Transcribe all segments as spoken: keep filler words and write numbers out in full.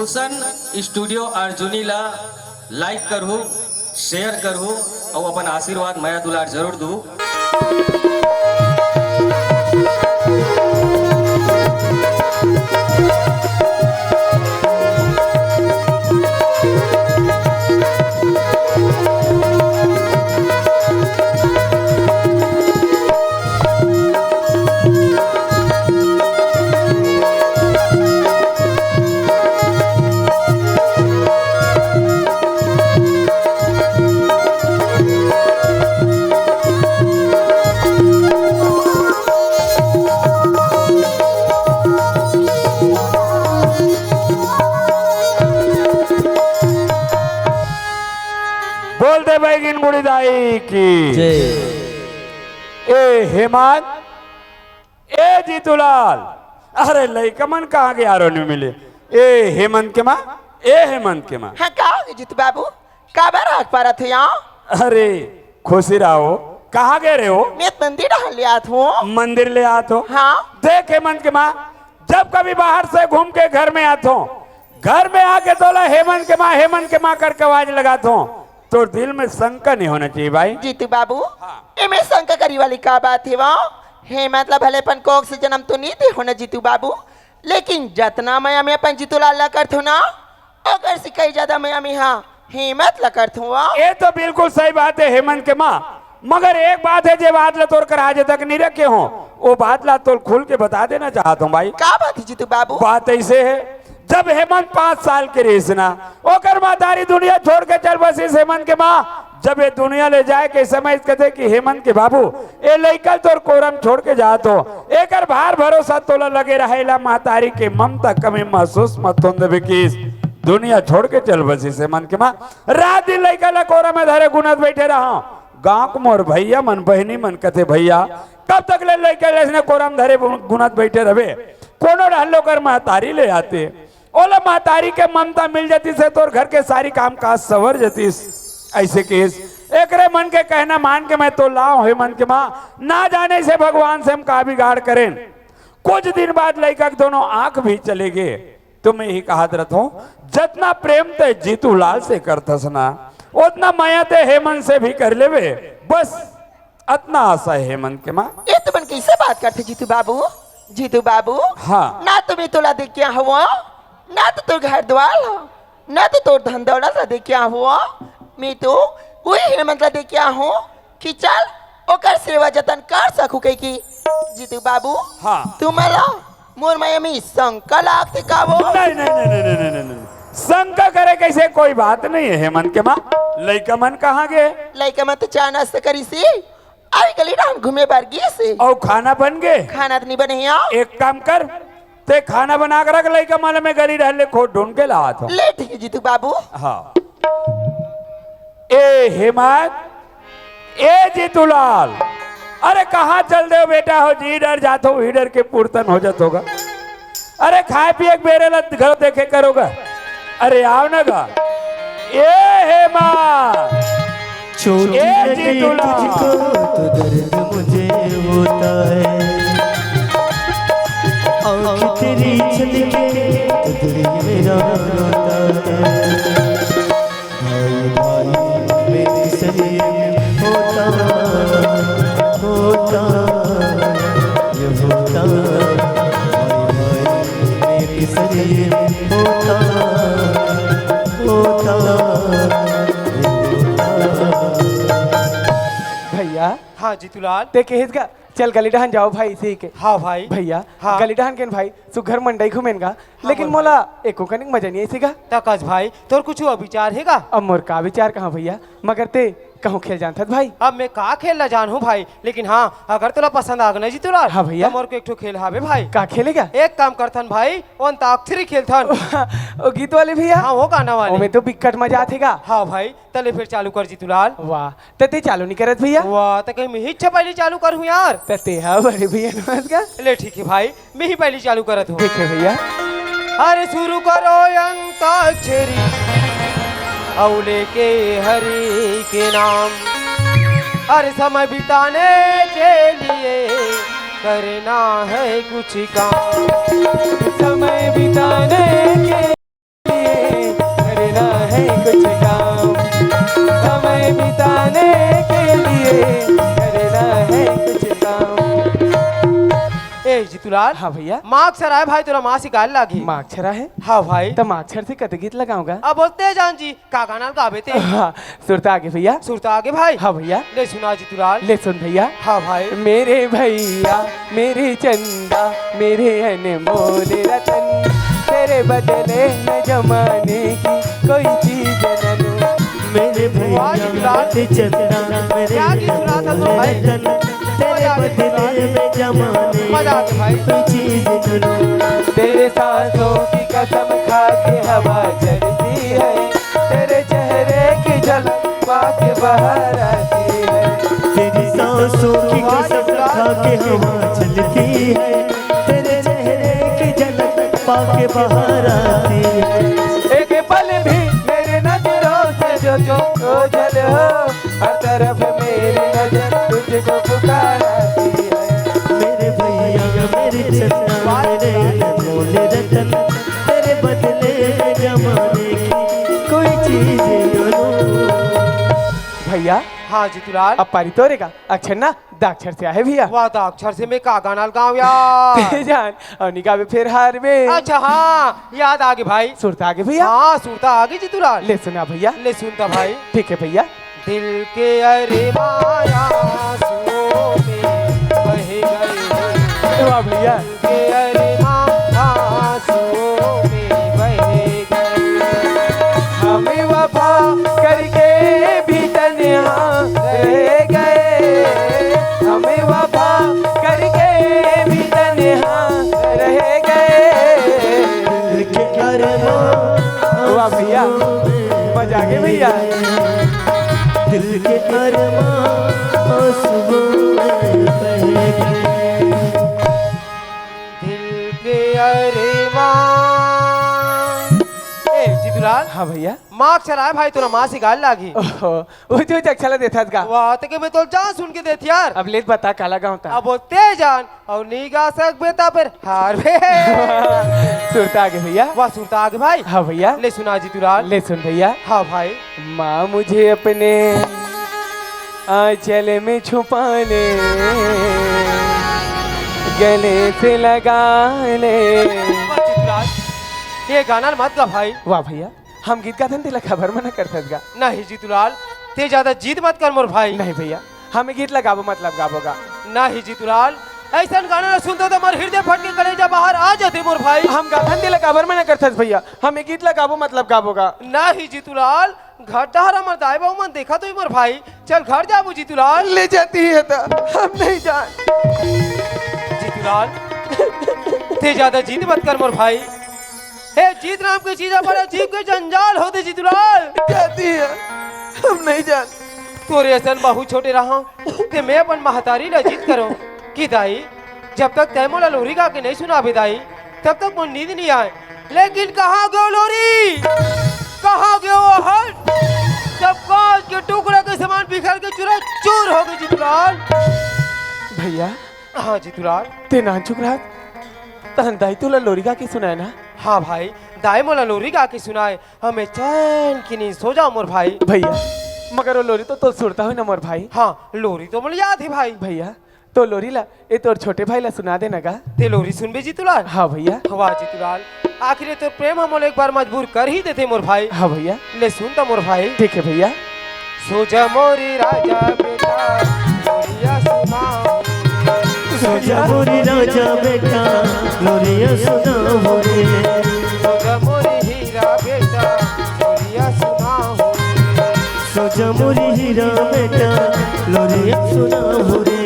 रोशन studio Arjuni ला like करहू, share करहू अउ अपन आशीर्वाद, मया दुलार जरूर दू। बोल दे बैगिन गुड़ी दाई की। जय। ए हेमंत, ए जीतूलाल, अरे लइका मन कहाँ गे यारो, नइ मिले। ए हेमंत के माँ, ए हेमंत के माँ। हाँ, का होगे जीतू बाबू? काबर हाक पारत हो यहाँ? अरे खुशी रहो, कहाँ गे रहे हो? मैं मंदिर डहर ले आत हूँ। मंदिर ले आत हो? हाँ। देख हेमंत के माँ, जब कभी बाहर से घूम के घर में आत हो, घर में आके तोला हेमंत के माँ, हेमंत के माँ करके आवाज लगात हो, तोर दिल में शंका नहीं होना चाहिए भाई। जीतू बाबू, हाँ। एमे शंका करी वाली का बात हे वो? हेमंत ला भले अपन कोख से जन्म तो नहीं दे हो ना जीतू बाबू, लेकिन जतना मया मैं अपन जीतूलाल ला करथों ना, ओकर से कई ज्यादा मया मैं हा हेमंत ला करथों वो। ये तो बिल्कुल सही बात है हेमंत के माँ, मगर एक बात है, जे बात ला तोर करा आज तक नहीं रखे हो, वो बात ला तोर खुल के बता देना चाहत हूँ भाई। का बात है जीतू बाबू? बात ऐसे है, जब हेमंत पाँच साल के रहिस ना, ओकर महतारी दुनिया छोड़ के चल बसिस हेमंत के माँ। जब ये दुनिया ले जाए के समय कथे कि हेमंत के बाबू, ए लइका तोर कोरम छोड़ के जात हो, एकर भार भरोसा तोला लगे रहे ला, महतारी के ममता कमी महसूस मत होन देबे किस। दुनिया छोड़ के चल बसिस हेमंत के माँ। रात दिन लइका ला कोरा में धरे गुनत बैठे रहा। गांव के मोर भैया मन, बहिनी मन कथे, "भैया, कब तक ले लइका ले इसने कोरम धरे गुनत बैठे रहे?" कोनो डहर ले ओकर महतारी ले आते, ओला महतारी के ममता मिल जतिस हे, तोर घर के सारी काम काज सवर जतिस। ऐसे केस एकरे मन के कहना मान के मैं तो लाव हेमंत के माँ, ना जाने से भगवान से हम का बिगाड़ करेन। कुछ दिन बाद लइका के दोनों आंख भी चले गे। तो मैं ही कहत रहत हूँ, जतना प्रेम ते जीतू लाल से करथस ना, ओतना मया ते हेमंत से भी कर लेवे। बस अतना आशा हे हेमंत के माँ। ये तो मन कैसे बात करथे जीतू बाबू? जीतू बाबू, हाँ। ना तो मैं तोला देखे हवं, ना तो तोर घर द्वार ला, ना तो तोर धन दौलत ला देखे हवं। मैं तो उही हेमंत ला देखे हवं कि चल ओकर सेवा जतन कर सकूं कहिके। जीतू बाबू, हाँ। तुमन ला मोर मया में शंका लागथे का वो? नहीं, नहीं, नहीं, नहीं, नहीं, नहीं, नहीं। शंका करे कैसे कोई बात नहीं है हेमंत के माँ। लइका मन कहाँ गे? लइका मन तो चाय नाश्ता करिस हे, अउ गली डहर घूमे बर गिस हे। अउ खाना बन गे? खाना तो नहीं बने हे। एक काम कर, ते खाना बना के रख, लइका मन मैं गली डहर ले खोज ढूंढ के लात हूँ। ले ठीक है जीतू बाबू। हाँ। ए हेमंत, ए जीतूलाल, अरे कहाँ चल दे बेटा हो जी, डर जात हो, वही डर के पुरतन हो जात होगा। अरे खाए पिए के बेरे ला घलो देखे करोगा। अरे आओ ना गा। ए हेमंत, चोट ए लगे जीतूलाल। तुझको तो दर्द मुझे होता है, आँख तेरी छलके तो दिल मेरा रोता है। भाई भाई में संयम होता, होता, ये होता। भाई भाई में संयम होता, होता, ये होता। भैया, हाँ जीतूलाल। ते कहिस गा, चल गली डहन जाओ भाई, इसी के। हाँ भाई। भैया, हाँ। गली डहन गेन भाई, सुघर मंडई घूमेन गा, हाँ, लेकिन बोल मोला भाई। एको कनिक मजा नहीं आइस गा। त कस भाई, तोर कुछ विचार हे गा? अब मोर का विचार कहाँ भैया, मगर ते कहूँ खेल जानथस भाई? अब मैं का खेल ला जानहूँ भाई, लेकिन हाँ, अगर तोला पसंद आगे ना जीतूलाल, हाँ भैया। त मोर को एक ठो खेल हावे भाई। का खेले गा? एक काम करथन भाई, अंताक्षरी खेलथन। वो गीत वाले भैया? हाँ, वो गाना वाले। ओमे तो बिकट मजा आथे गा। हाँ भाई, त ले फिर चालू कर जीतूलाल। वाह, त ते चालू नहीं करत भैया? वाह, त कहीं मैं ही पहिली चालू करहूँ यार। त ते हा बड़े भैया नमस्कार। ले ठीक है भाई, मैं ही पहिली चालू करत हूँ। ठीक है भैया। अरे शुरू करो अंताक्षरी, अउ लेके हरि के नाम। अरे समय बिताने के लिए करना है कुछ काम। समय बिताने के दुलाल। हाँ भैया। मास्क हराए भाई, तोला मास्क निकाल लागी। मास्क हराए? हाँ भाई। त मास्क हर से कते गीत लगाऊंगा? अब बोलते जान जी, का गाना गाबे ते? हाँ, सुरता आगे भैया। सुरता आगे भाई। हाँ भैया। ले सुना जी दुलाल। ले सुन भैया। हाँ भाई। मेरे भैया, मेरे चंदा, मेरे अनमोल रतन, तेरे बदले में जमाने की कोई चीज न लूं। मेरे भैया, वाह जी दुलाल। मेरे चंदा, मेरे क्या गीत सुना था तुम भाई? रतन, तेरे बदले में जमाने मजा आ गया भाई। कोई चीज न लूं। तेरे सांसों की कसम खा के हवा चढ़ती है, तेरे चेहरे की झलक पा के बाहर आती है। तेरी सांसों की कसम खा के हवा चलती है, तेरे चेहरे की झलक पा के बाहर आती है। एक पल भी मेरे नजरों से जो जो ओझल हो, हर तरफ मेरी नजर तुझको पुकाराती है। मेरे भैया, मेरे चंदा, मेरे अनमोल रतन, तेरे बदले में जमाने की कोई चीज न लूं। भैया। हाँ जी दुलाल। अब पारी तोरे का, अक्षर ना दाक्षर से आहे भैया। वाह, दाक्षर से मैं का गाना गाऊं यार? ते जान, अउ नी गाबे फेर हारबे। अच्छा हाँ, याद आगे भाई। सुरता आगे भैया। हाँ, सुरता आगे जी दुलाल। ले सुना भैया। ले सुनता भाई। ठीक है भैया। दिल के अरमां आंसुओं में बह गए। वाह भैया। के अरमां आंसुओं में बह गए। हम वफा करके भी तन्हा रह गए, हम वफा करके भी तन्हा रह गए। दिल के अरमां वाह भैया, मजा आ गया भैया। दिल के अरमां आंसुओं में बह गए। दिल के अरमां। ए, जी दुलाल। हाँ भैया। मास्क हराए भाई, तोला मास्क निकाल लागी। ओहो, उच उच अक्षर ला देथस का? वाह, ते के मैं तो जान सुन के देत यार। अब ले बता काला गाँव ता। अब बोलते जान, अउ नी गा सकबे त फेर हारबे। सुरता आगे भैया। वाह, सुरता आगे भाई। हाँ भैया। ले सुना जी दुलाल। ले सुन भैया। हाँ भाई। माँ मुझे अपने आंचल में छुपा ले, गले से लगा ले। वाह जी दुलाल, ये गाना मत गा भाई। वाह भैया, हम गीत गाथन तेला खबर मना करथस गा। नहीं जी दुलाल, ते ज्यादा जिद मत कर मोर भाई। नहीं भैया, हम ये गीत ला गाबो मतलब गाबो गा। नहीं जी दुलाल, ऐसन गाना ला सुनथों त मोर हृदय फट के कलेजा बाहर आ जाथे मोर भाई। हम गाथन तेला काबर मना करथस भैया, हम ये गीत ला गाबो मतलब गाबो गा। नहीं जी दुलाल, घर डहर हमर दाई बाबू मन देखत होही मोर भाई। चल घर जाबो जी दुलाल। ले जाती है त हम नहीं जान। जी दुलाल, ते ज्यादा जिद मत कर मोर भाई। हे जीत नाम के चीज बड़ा जीव के जंजाल होथे जी दुलाल। जाती है, हम नहीं जान। तोरे असन बहुत छोटे रहा ते मैं अपन महतारी ला जिद करों कि दाई, जब तक तै मोला लोरी गा के नहीं सुनाबे दाई, तब तक मोर नींद नहीं आए। लेकिन कहाँ गयो लोरी? कहाँ गयो वो हट? जब कांच के टुकड़ा के समान बिखर के चूरा चूर हो गए जी दुलाल। भैया। हाँ जी दुलाल। ते नानचुक रहत तहन दाई तोला लोरी गा के सुनाए ना? हाँ भाई, दाई मोला लोरी गा के सुनाए, हमें चैन की नींद सो जाओ मोर भाई। भैया, मगर वो लोरी तो तोर सुरता होही ना मोर भाई। हाँ, लोरी तो मोला याद हे भाई। भैया, तोर लोरी ला ए तोर छोटे भाई ला सुना देना गा। ते लोरी सुनबे जी दुलाल? हाँ भैया। वाह जी दुलाल, आखिर ये तोर प्रेम ह मोला एक बार मजबूर कर ही देथे मोर भाई। हाँ भैया। ले सुन त मोर भाई। ठीक है भैया। सो जा मोरी राजा बेटा, लोरिया सुनाहूँ रे। सो जा मोरी राजा बेटा, लोरिया सुनाहूँ रे। सो जा मोरी हीरा बेटा, लोरिया सुनाहूँ रे। सो जा मोरी हीरा बेटा, लोरिया सुनाहूँ रे।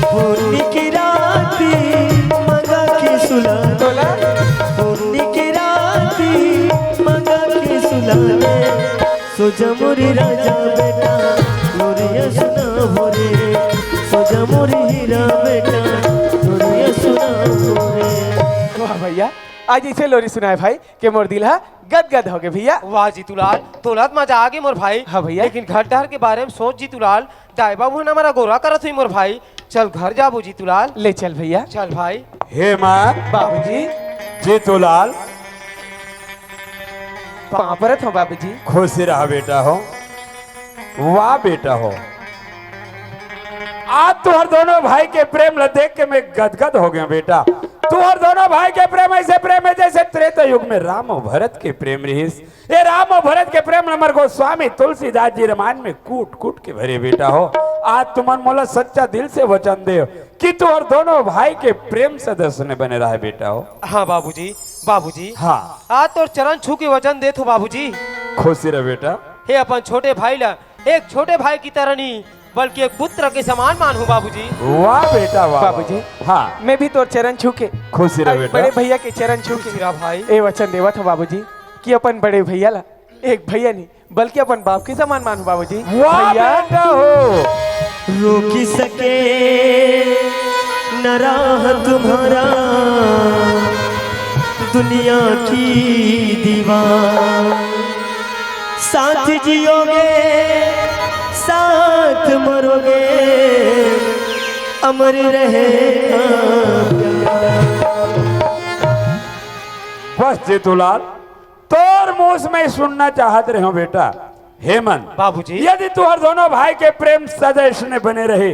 होनी की राती मंगा के सुला, बोला। होनी की राती मंगा के सुला रे। सो जा मोरी राजा बेटा, लोरिया सुनाहूँ रे। सो जा मोरी हीरा बेटा, लोरिया सुनाहूँ रे। वाह भैया, आज ऐसे लोरी सुनाए भाई के मोर दिल हा गदगद हो गए भैया। वाह जीतूलाल, तोला त मजा आ गए मोर भाई। हाँ भैया। लेकिन घर डहर के बारे में सोच जीतूलाल, दाई बाबू ह ना मोर अगोरा करत होही मोर भाई। चल घर जाबो जीतूलाल। ले चल भैया। चल भाई। हे माँ। बाबूजी। जीतूलाल। पाँव परत हों बाबूजी। खुश रहा बेटा हो। वाह बेटा हो। आज तुहर दोनों भाई के प्रेम ला देख के मैं गदगद हो गया बेटा। तुहर दोनों भाई के प्रेम ऐसे प्रेम हे, जैसे त्रेता युग में राम अउ भरत के प्रेम रिहिस। ये राम अउ भरत के प्रेम ल हमर गोस्वामी तुलसीदास जी रामायण में कूट कूट के भरे बेटा हो। आज तुमन मोला सच्चा दिल से वचन देव कि तुहर दोनों भाई के प्रेम सदा सुने बने रहे बेटा हो। हाँ बाबूजी, बाबूजी। हाँ। आज तोर चरण छू के वचन देत हो बाबूजी। खुशी रह बेटा। हे अपन छोटे भाई ला एक छोटे भाई की तरह नहीं, बल्कि एक पुत्र के समान मानहूँ बाबूजी। वाह बेटा, वाह, वाह, बाबूजी, वाह। हाँ। मैं भी तोर चरण छू के, खुशी रह अउ बेटा। बड़े भैया के चरण छू के खुशी रह भाई। ए वचन देवत हो बाबूजी कि अपन बड़े भैया ला एक भैया नहीं, बल्कि अपन बाप के समान मानहूँ बाबूजी। वाह भैया। बेटा हो। रोक सके न राह तुम्हारा दुनिया की दीवार। साथ जियोगे, साथ मरोगे, अमर रहेगा। बस जीतूलाल, तोर मुंह से मैं सुनना चाहत रहे हूँ बेटा। हेमंत, बाबूजी। यदि तुहर दोनों भाई के प्रेम सदा इसने बने रहे,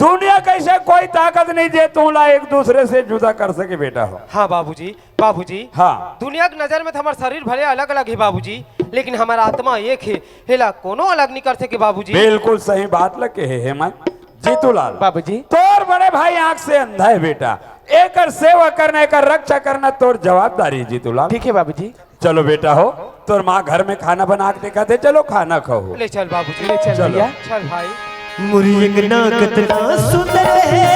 दुनिया के ऐसे कोई ताकत नहीं जे तुमला एक दूसरे से जुदा कर सके बेटा हो। हाँ बाबूजी, बाबूजी। हाँ। दुनिया के नजर में तो हमर शरीर भले अलग अलग हे बाबूजी, लेकिन हमर आत्मा एक हे, हेला कोनो अलग नहीं कर सके बाबूजी। बिल्कुल सही बात ल कहे हेमंत। जीतूलाल, बाबूजी। तोर बड़े भाई आंख से अंधा हे बेटा, एकर सेवा करना, एकर रक्षा करना तोर जवाबदारी हे जीतूलाल। ठीक हे बाबूजी। चलो बेटा हो, तोर माँ घर में खाना बना के देखत हे, चलो खाना खाओ। ले चल बाबूजी। ले चल चलो। भैया। चल भाई। मोर अंगना कतना सुंदर हे,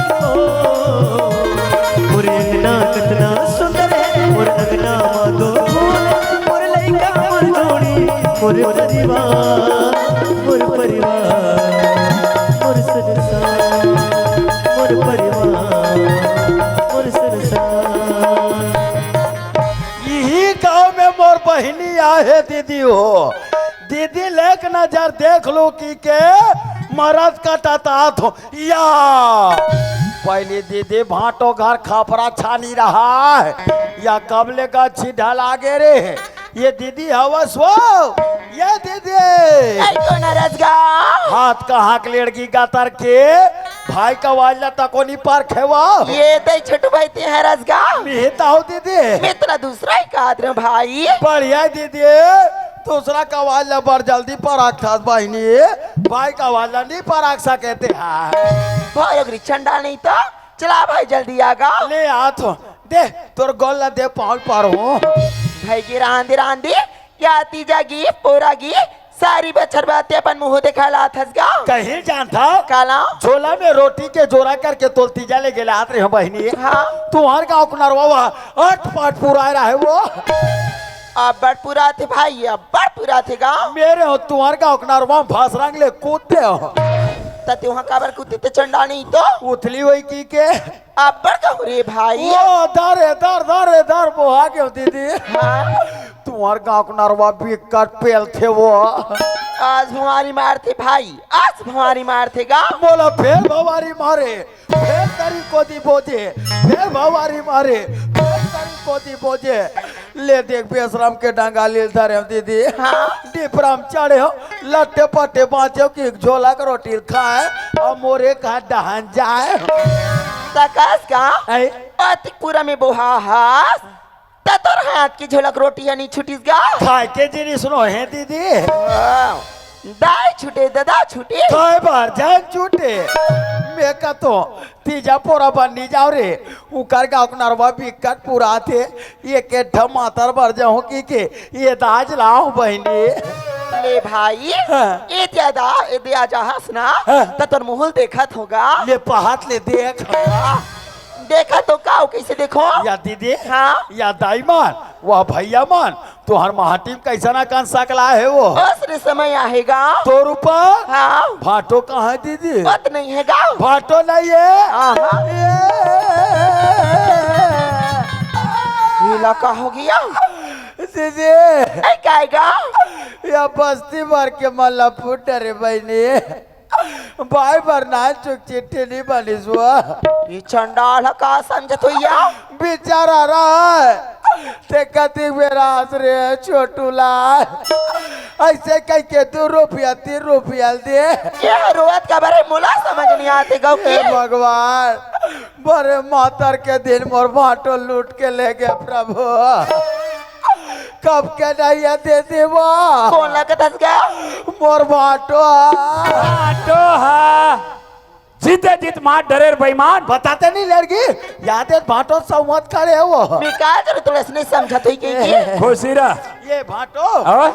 ओ, मोर अंगना कतना सुंदर हे, मोर अंगना मा दो फूल, मोर लइका मोर जोड़ी, मोर परिवार, मोर परिवार, मोर संसार, मोर परिवार, मोर संसार। इही गांव में मोर बहिनी आहे दीदी हो। दीदी ल एक नजर देख लूं कहिके मरत कटत आत हों। या पहली दीदी भांटो घर खपरा छानी रहा हे, या कब ले गच्छी ढला गे रे। ये दीदी हवस वो, ये दीदी। ऐ कोन हरस गा? हाथ कहाँ के लेड़गी गतर के, भाई का वाला तको नी परखे वो। ये तैं छोटू भाई तैं हरस गा? मैं तो हूँ दीदी। मैं तोला दूसरा ही कहत रहेंव भाई। बढ़िया दीदी, दूसरा का वाला बड़ जल्दी परखथस बहिनी, भाई का वाला नी परख सके तैं हा। भाई अगर चंडा नहीं तो चला भाई, जल्दी आ गा। ले आत हों। दे, तोर गोड़ ला दे, पाँव ल परहूं। भाई गे रांधी रांधी, या तीजा गी, पोरा गी, सारी बछर बाते अपन मुंह देखाय ला आथस गा। कहीं जानथस? काला? झोला में रोटी के जोरा करके तोला तीजा ले गेला आत रहेंव बहिनी। हाँ। तुंहर गांव के नरवा अट पट पुराय रहे वो। अब्बड़ पुराथे भाई, अब्बड़ पुराथे गा। मैं रहेंव तुंहर गांव के नरवा म भसरंग ले कूद देंव। त तें उहां काबर कूदे तैं चंडा नहीं तो? उथली होही कहिके। अब्बड़ कहूं रे भाई। ओ, धर, धर, धर, धर, बोहा गेंव दीदी। हाँ। तुंहर गांव के नरवा बिकट पेलथे वो। आज भवारी मारथे भाई, आज भवारी मारथे गा। मोला फेर भवारी मारे, फेर तरी कोती बोजे, फेर भवारी मारे, फेर तरी कोती बोजे। ले देख बेसरम के डंगालिल धरेंव दीदी। हाँ। डिपरा म चढ़ेंव, लट्टे पट्टे बांचेंव कि झोला के रोटी ल खाएंव, अउ मोरे कहा डहन जाएंव। त कस का? ऐ? अतिक पुरा में बोहा हस, त तोर हाथ के झोला के रोटी ह नी छुटिस गा? खाय के जिनिस नोहे दीदी। हाँ। दाई छूटे, ददा छूटे। काय बर झन छूटे? मैं कथों, तीजा पोरा बर नी जांव रे, उंकर गांव के नरवा बिकट पुराथे, एक एक ठा मातर बर जाहूं कहिके, ये दाज लाहूं बहिनी। ले भाई, हाँ। ये दादा, ये दे आ जाहस ना, हाँ। त तोर मुंह ल देखत हों गा। ले पहात ले देख। हाँ। देखत हों का, कइसे देखों? या दीदी, हाँ। या दाई मन, वो भैया मन, तुंहर माटी म कइसन अकन सकला हे वो। असने समय आहे गा। तोर ऊपर? हाँ। भांटो कहाँ हे दीदी? ओत नहीं हे गा। भांटो नहीं हे? आहा। ये। ये ला का हो गया? दीदी। ऐ काय गा? या बस्ती भर के मन ला फूट डरे बहिनी। भाई बर नानचुक चिट्ठी नी बनिस वो। ये चंडाल ह का समझत होही या? बिचारा रहा हे, तैं कतिक बेर आस रे छोटू ला, अइसे कहिके दू रुपया, तीन रुपया ल दे। ये रोवत काबर हे, मोला समझ नहीं आथे गा। हे भगवान, अरे मातर के दिन मोर भांटो लूट के ले गे प्रभु। कब के नहीं है दे देवा। कोन ला कथस गा? मोर भांटो। भांटो हा। जीते जीत मार डरे रे बेईमान। बताते नहीं लड़की, याद है भांटो संवत खड़े हो। मैं का करूं, तोला नहीं समझत होई के, के? खुशी रह। ये भांटो। हाँ?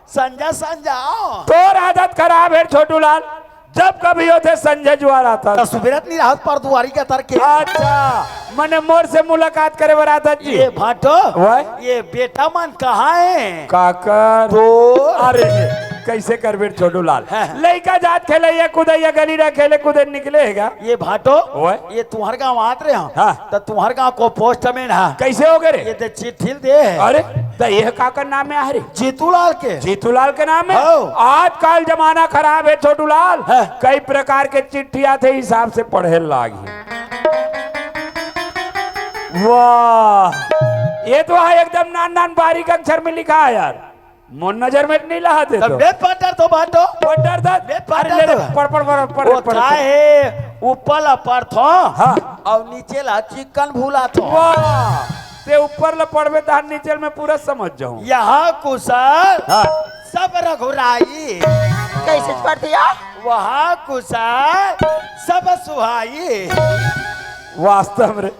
संझा संझा। तोर आदत खराब है छोटू लाल, जब कभी होथे संझा जुआर आता। तो सुबेरत नहीं रहत पर दुआरी के तर के। अच्छा, मने मोर से मुलाकात करे बर आदत जी। ये भांटो, वाह। ये बेटा मन कहाँ है? काकर। तो? अरे, कैसे करबे छोटू लाल? हाँ। लइका जात खेलैया कूदैया गली रा खेले कूदे निकले हेगा। ये भांटो, ओए। ये तुम्हार गांव आत रहे हम। हाँ। तो तुम्हार गांव को पोस्टमैन हा। कैसे हो गए रे? ये दे चिट्ठी दे। अरे, तो ये काकर नाम में आ रे? जीतू लाल के। जीतू लाल के नाम में? हाँ। आजकल जमाना खराब है छोटू लाल। हाँ। कई प्रकार के चिट्ठी आथे, हिसाब से पढ़े लागी। वाह, ये तो है एकदम नान नान बारीक अक्षर में लिखा है यार। मोर नजर में नहीं लहा दे तब तो। बेत पटर तो बाटो। पटर दा। बेत अरे पटर ले तो। ले, पढ़, पढ़, पढ़, पढ़, वो पढ़, का पढ़। है, ऊपर ला पढ़थो। हाँ। और नीचे ला चिकन भूला थो। वाह, ते ऊपर ला पढ़बे तहार नीचे में पूरा समझ जाऊं। यहाँ कुशल हाँ। सब रघुराई। कैसे पढ़ते यार? वहाँ कुशल सब सुहाई। वास्तव में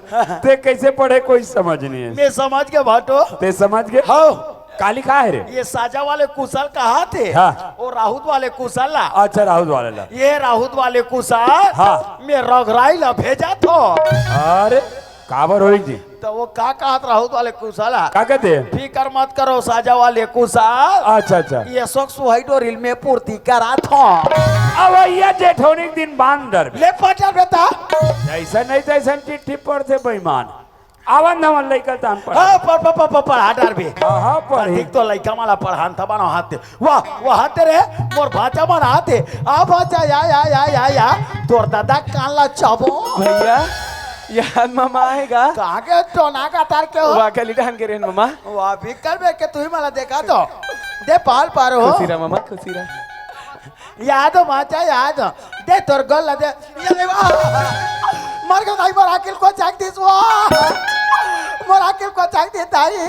ते कैसे पढ़े कोई समझ नहीं है। मैं समझ के भाटो। ते समझ के? हाँ। का लिखा है रे? ये साजा वाले कुशल कहा थे? हाँ। वो राहुत वाले कुशल ला। अच्छा, राहुत वाले ला। ये राहुत वाले कुशल हाँ। मैं रघुराई ला भेजा थो। अरे, काबर होई जी? तो वो का कहत राहुत वाले कुशल ला? का कहते? फिकर मत करो साजा वाले कुशल। अच्छा, अच्छा। ये सोक सुहाई डोरिल में पूर्ति करा थो। अब ये जेठौनी के दिन बांध डर। ले पटर बेटा। जैसा नहीं तैसा चिट्ठी पढ़ते बेईमान। आवन धवन लइका तान पढ़। हाँ, पढ़, पढ़, पढ़, पढ़, पढ़ा डरबे। हाँ, हाँ, पढ़ी। ठीक तो लइका माला पढ़ान था बना हाथे। वाह, वाह, हाथे रे, मोर भाचा मन हाथे। आ भाचा, या, या, या, या, या। तोर दादा कान ला चाबो। भैया, याद मामा आएगा। कहाँ के टोना का तार के हो? वाह, गली डान के रेन मामा। वाह, भी कर बे के तू ही मला देखा तो। दे पाल पार हो। खुशी रह मामा, खुशी रह। याद हो भाचा, याद हो। दे तोर गोल ला दे। ये ले, वाह! मर गयो दाई, मोर आकिल को चाक दिस, वाह! मोर आकिल को चाक दिस दाई।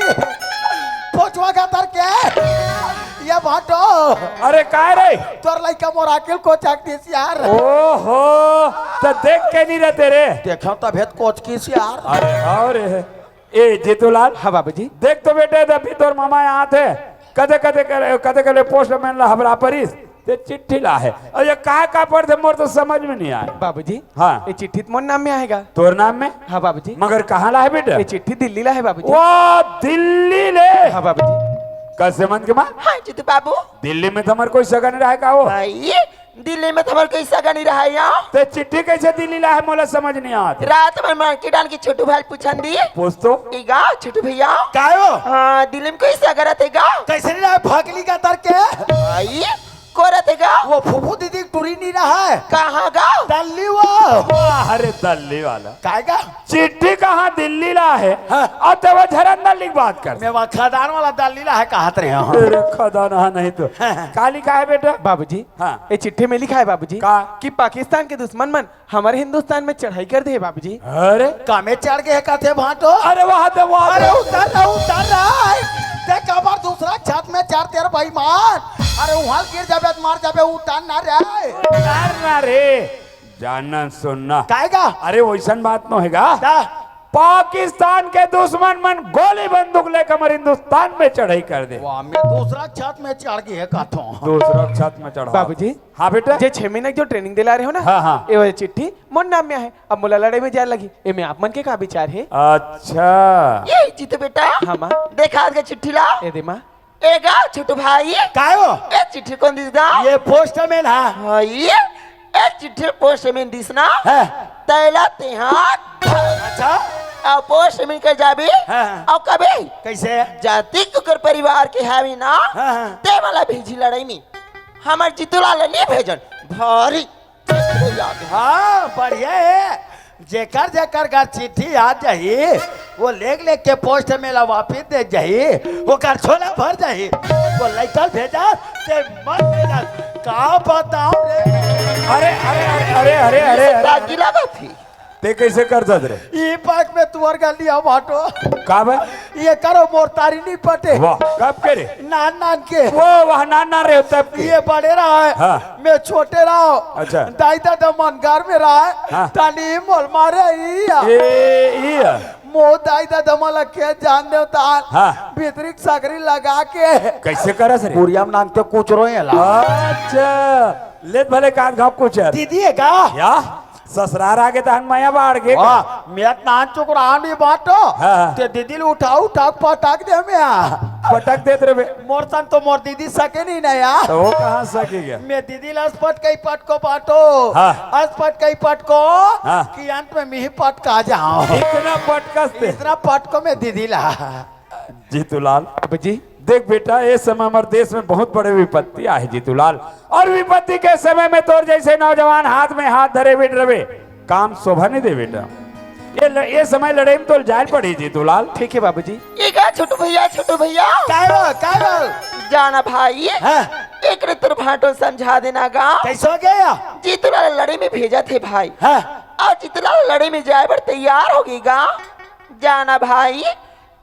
पोछवा का तर के। ये भाटो। अरे काय रे? तोर लइका मोर आकिल को चाक दिस यार। ओहो, तो देख के नहीं रहते रे। देखा तब हेत कोच किस यार। अरे हाँ रे। ए जीतूलाल। हाँ बाबूजी। देख तो बेटे, अभी तोर मामा यहाँ थे, कदे कदे करे, कदे कदे पोस्टमैन ला हबरा परिस, ते चिट्ठी ला है। और ये का का पढ़ थे, मोर तो समझ में नहीं आए। बाबूजी। हाँ। ये चिट्ठी तो मोर नाम में आएगा। तोर नाम में? हाँ बाबूजी। मगर कहाँ ला है बेटा? ये चिट्ठी दिल्ली ला है बाबूजी। वो दिल्ली ले। हाँ बाबूजी। कैसे मन के माँ? हाँ जीतू बाबू। दिल्ली में तो हमार कोई सगा नहीं रहा है का वो? भाई, दिल्ली में तो हमार कोई सगा नहीं रहा है यहाँ। ते चिट्ठी कैसे दिल्ली ला है, मोला समझ नहीं आत। रात में मार्केट आन के छोटू भाई पूछन दी। पूछ तो। इगा छोटू भैया। कायो? हाँ, दिल्ली में कोई सगा रहते गा। कैसे नहीं रहा है, भगली का तर के? भाई, को रहते गा? वो फूफू दीदी टूरी नहीं रहा है। कहाँ गा? दल्ली वो। वाह, अरे दल्ली वाला। काय गा? चिट्ठी कहाँ दिल्ली ला है? हाँ। और ते वो झरंदर लिख बात कर। मैं वहाँ खदान वाला दल्ली ला है, कहत रहे हो। तेरे खदान हाँ नहीं तो। हाँ। का लिखा है बेटा? बाबूजी, हाँ। ये चिट्ठी में लिखा है बाबूजी का? कि पाकिस्तान के दुश्मन मन हमारे हिंदुस्तान में चढ़ाई कर दे बाबूजी। अरे? कामे चढ़ गए कहते भाटो? अरे वहाँ तो, वहाँ अरे तो। उतर रहा, उतर रहा है। देख अबर दूसरा छत में चढ़ते रे बेईमान। अरे वहाँ गिर जाबे तो मर जाबे, उतर ना रे। उतर ना रे। जानना सुनना। काहे का? अरे वैसन बात नो है का? का? पाकिस्तान के दुश्मन मन गोली बंदूक लेकर हमर हिंदुस्तान में चढ़ाई कर दे। वाह, मैं दूसरा छत में चढ़ गए कहता हूँ। दूसरा छत में चढ़ा। बाबूजी, हाँ बेटा। जे छह महीने की जो ट्रेनिंग दिला रहे हो ना, हाँ, हाँ। ये वाली चिट्ठी मोर नाम में है। अब मोला लड़ाई में जाए लगी, ये में आप मन के का विचार है? अच्छा। ये जीतू बेटा। हाँ माँ। देखा आज का चिट्ठी ला। ये दे माँ। ए गा छोटू भाई। काय हो? ए चिट्ठी कोन दिस गा? ये पोस्टमैन हा। हाँ, ये ए चिट्ठी पोस्टमैन दिस ना। हाँ। तैला तेहा। अच्छा। अउ पोस्टमैन कर जाबे। हाँ, हाँ। अउ कबे? कैसे? जाति कुकर परिवार के हावी ना। हाँ, हाँ। ते वाला भेजी लड़ाई में। हमर जीतूलाल नहीं भेजन। भारी। हाँ, बढ़िया है। जेकर जेकर घर चिट्ठी आ जाही, वो लेख लेख के पोस्ट में ला वापिस दे जाही, ओकर झोला भर जाही। वो लइका भेजा, ते मत भेजा। का बताओ रे? अरे, अरे, अरे, अरे, अरे, अरे, अरे। रागी लगा थी। ते कइसे करथस रे? ई पाक में तुंहर गलिया बाटो। का बे? ये करो मोर तारी नहीं पटे। वाह, कब के रे? नान नान के। वो वह नान नान रहे तब के। ये बड़े रहा है। हाँ। मैं छोटे रहा। अच्छा। दाई दादा मन घर में रहा है। हाँ। ताली मोल मारे ई या। ए, ई या। मो दाई दादा मन ला के जान देव तान। हाँ। भीतरी सकरी लगा के। कइसे करस रे? बुढ़िया में नानते कुचरो एला। अच्छा। लेत भले कान घाव कुचर। दीदी है का? या? ससुरार आगे तहन मया बाढ़ गे का? वाह, मैं नान चुकरान भी बाटो। हाँ। ते दीदी ले उठा उठा के पटक दे मैं। पटक देत रे बे। मोर सन तो मोर दीदी सके नहीं ना यार। तो वो कहाँ सके गया? मैं दीदी ला अस पटकई पटको बाटो। हाँ। अस पटकई पटको। हाँ। कि अंत में मिही पटका जाओ। इतना पटकस ते। इतना पटको मैं दीदी ला। जीतूलाल। बाबूजी। देख बेटा, ए समय हमर देश में बहुत बड़े विपत्ति आहे जीतूलाल, और विपत्ति के समय में तोर जइसे नौजवान हाथ में हाथ धरे बैठ रहे, काम शोभा नहीं दे बेटा। ए ल-, ए समय लड़ई में तोर जाए पड़ी जीतूलाल। ठीक है बाबूजी। ये का छोटू भैया, छोटू भैया। काय बा, काय बा? जाना भाई, हाँ। एकरे तोर भांटो समझा देना गा। कइसे हो गया? जीतूलाल लड़ई में भेजत हे भाई। हाँ। अउ जीतूलाल लड़ई में जाए बर तैयार हो गे गा। जाना भाई,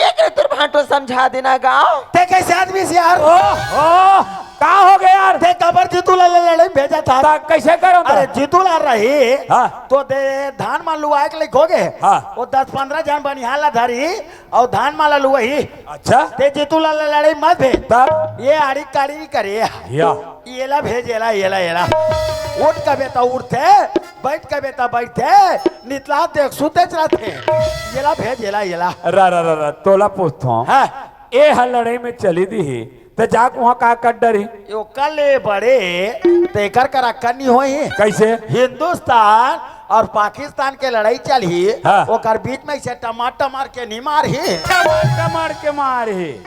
एकरे तोर भांटो समझा देना गा। ते कइसे आदमी हस यार? ओ, ओ, का हो गया यार? ते काबर जीतूलाल लड़ई में भेजत हस? ता कइसे करो ता? अरे जीतूलाल रही, हाँ। तो दे धान मा लुवाए के लइक हो गे। हाँ। वो दस पंद्रह झन बनिहार ला धरही अउ धान मा ला लुवाही। अच्छा। ते जीतूलाल लड़ई मत भेज। तब? ये आड़ी काड़ी नहीं करे। या। एला भेज, एला, एला, एला। उठ कबे त उठथे, बइठ कबे त बइठथे, नितला देख सुतेच रहिथे। एला भेज, एला, एला। रा, रा, रा, रा, तोला पूछथों। हाँ। ए ह लड़ई में चली दिही, त जाके उहाँ का कर डरही? ओकर ले बड़े, तेकर करा कनी होही। कइसे? हिंदुस्तान अउ पाकिस्तान के लड़ई चलही, हाँ। ओकर बीच में अइसे टमार टमार के नहीं मारही। टमार टमार के मारही।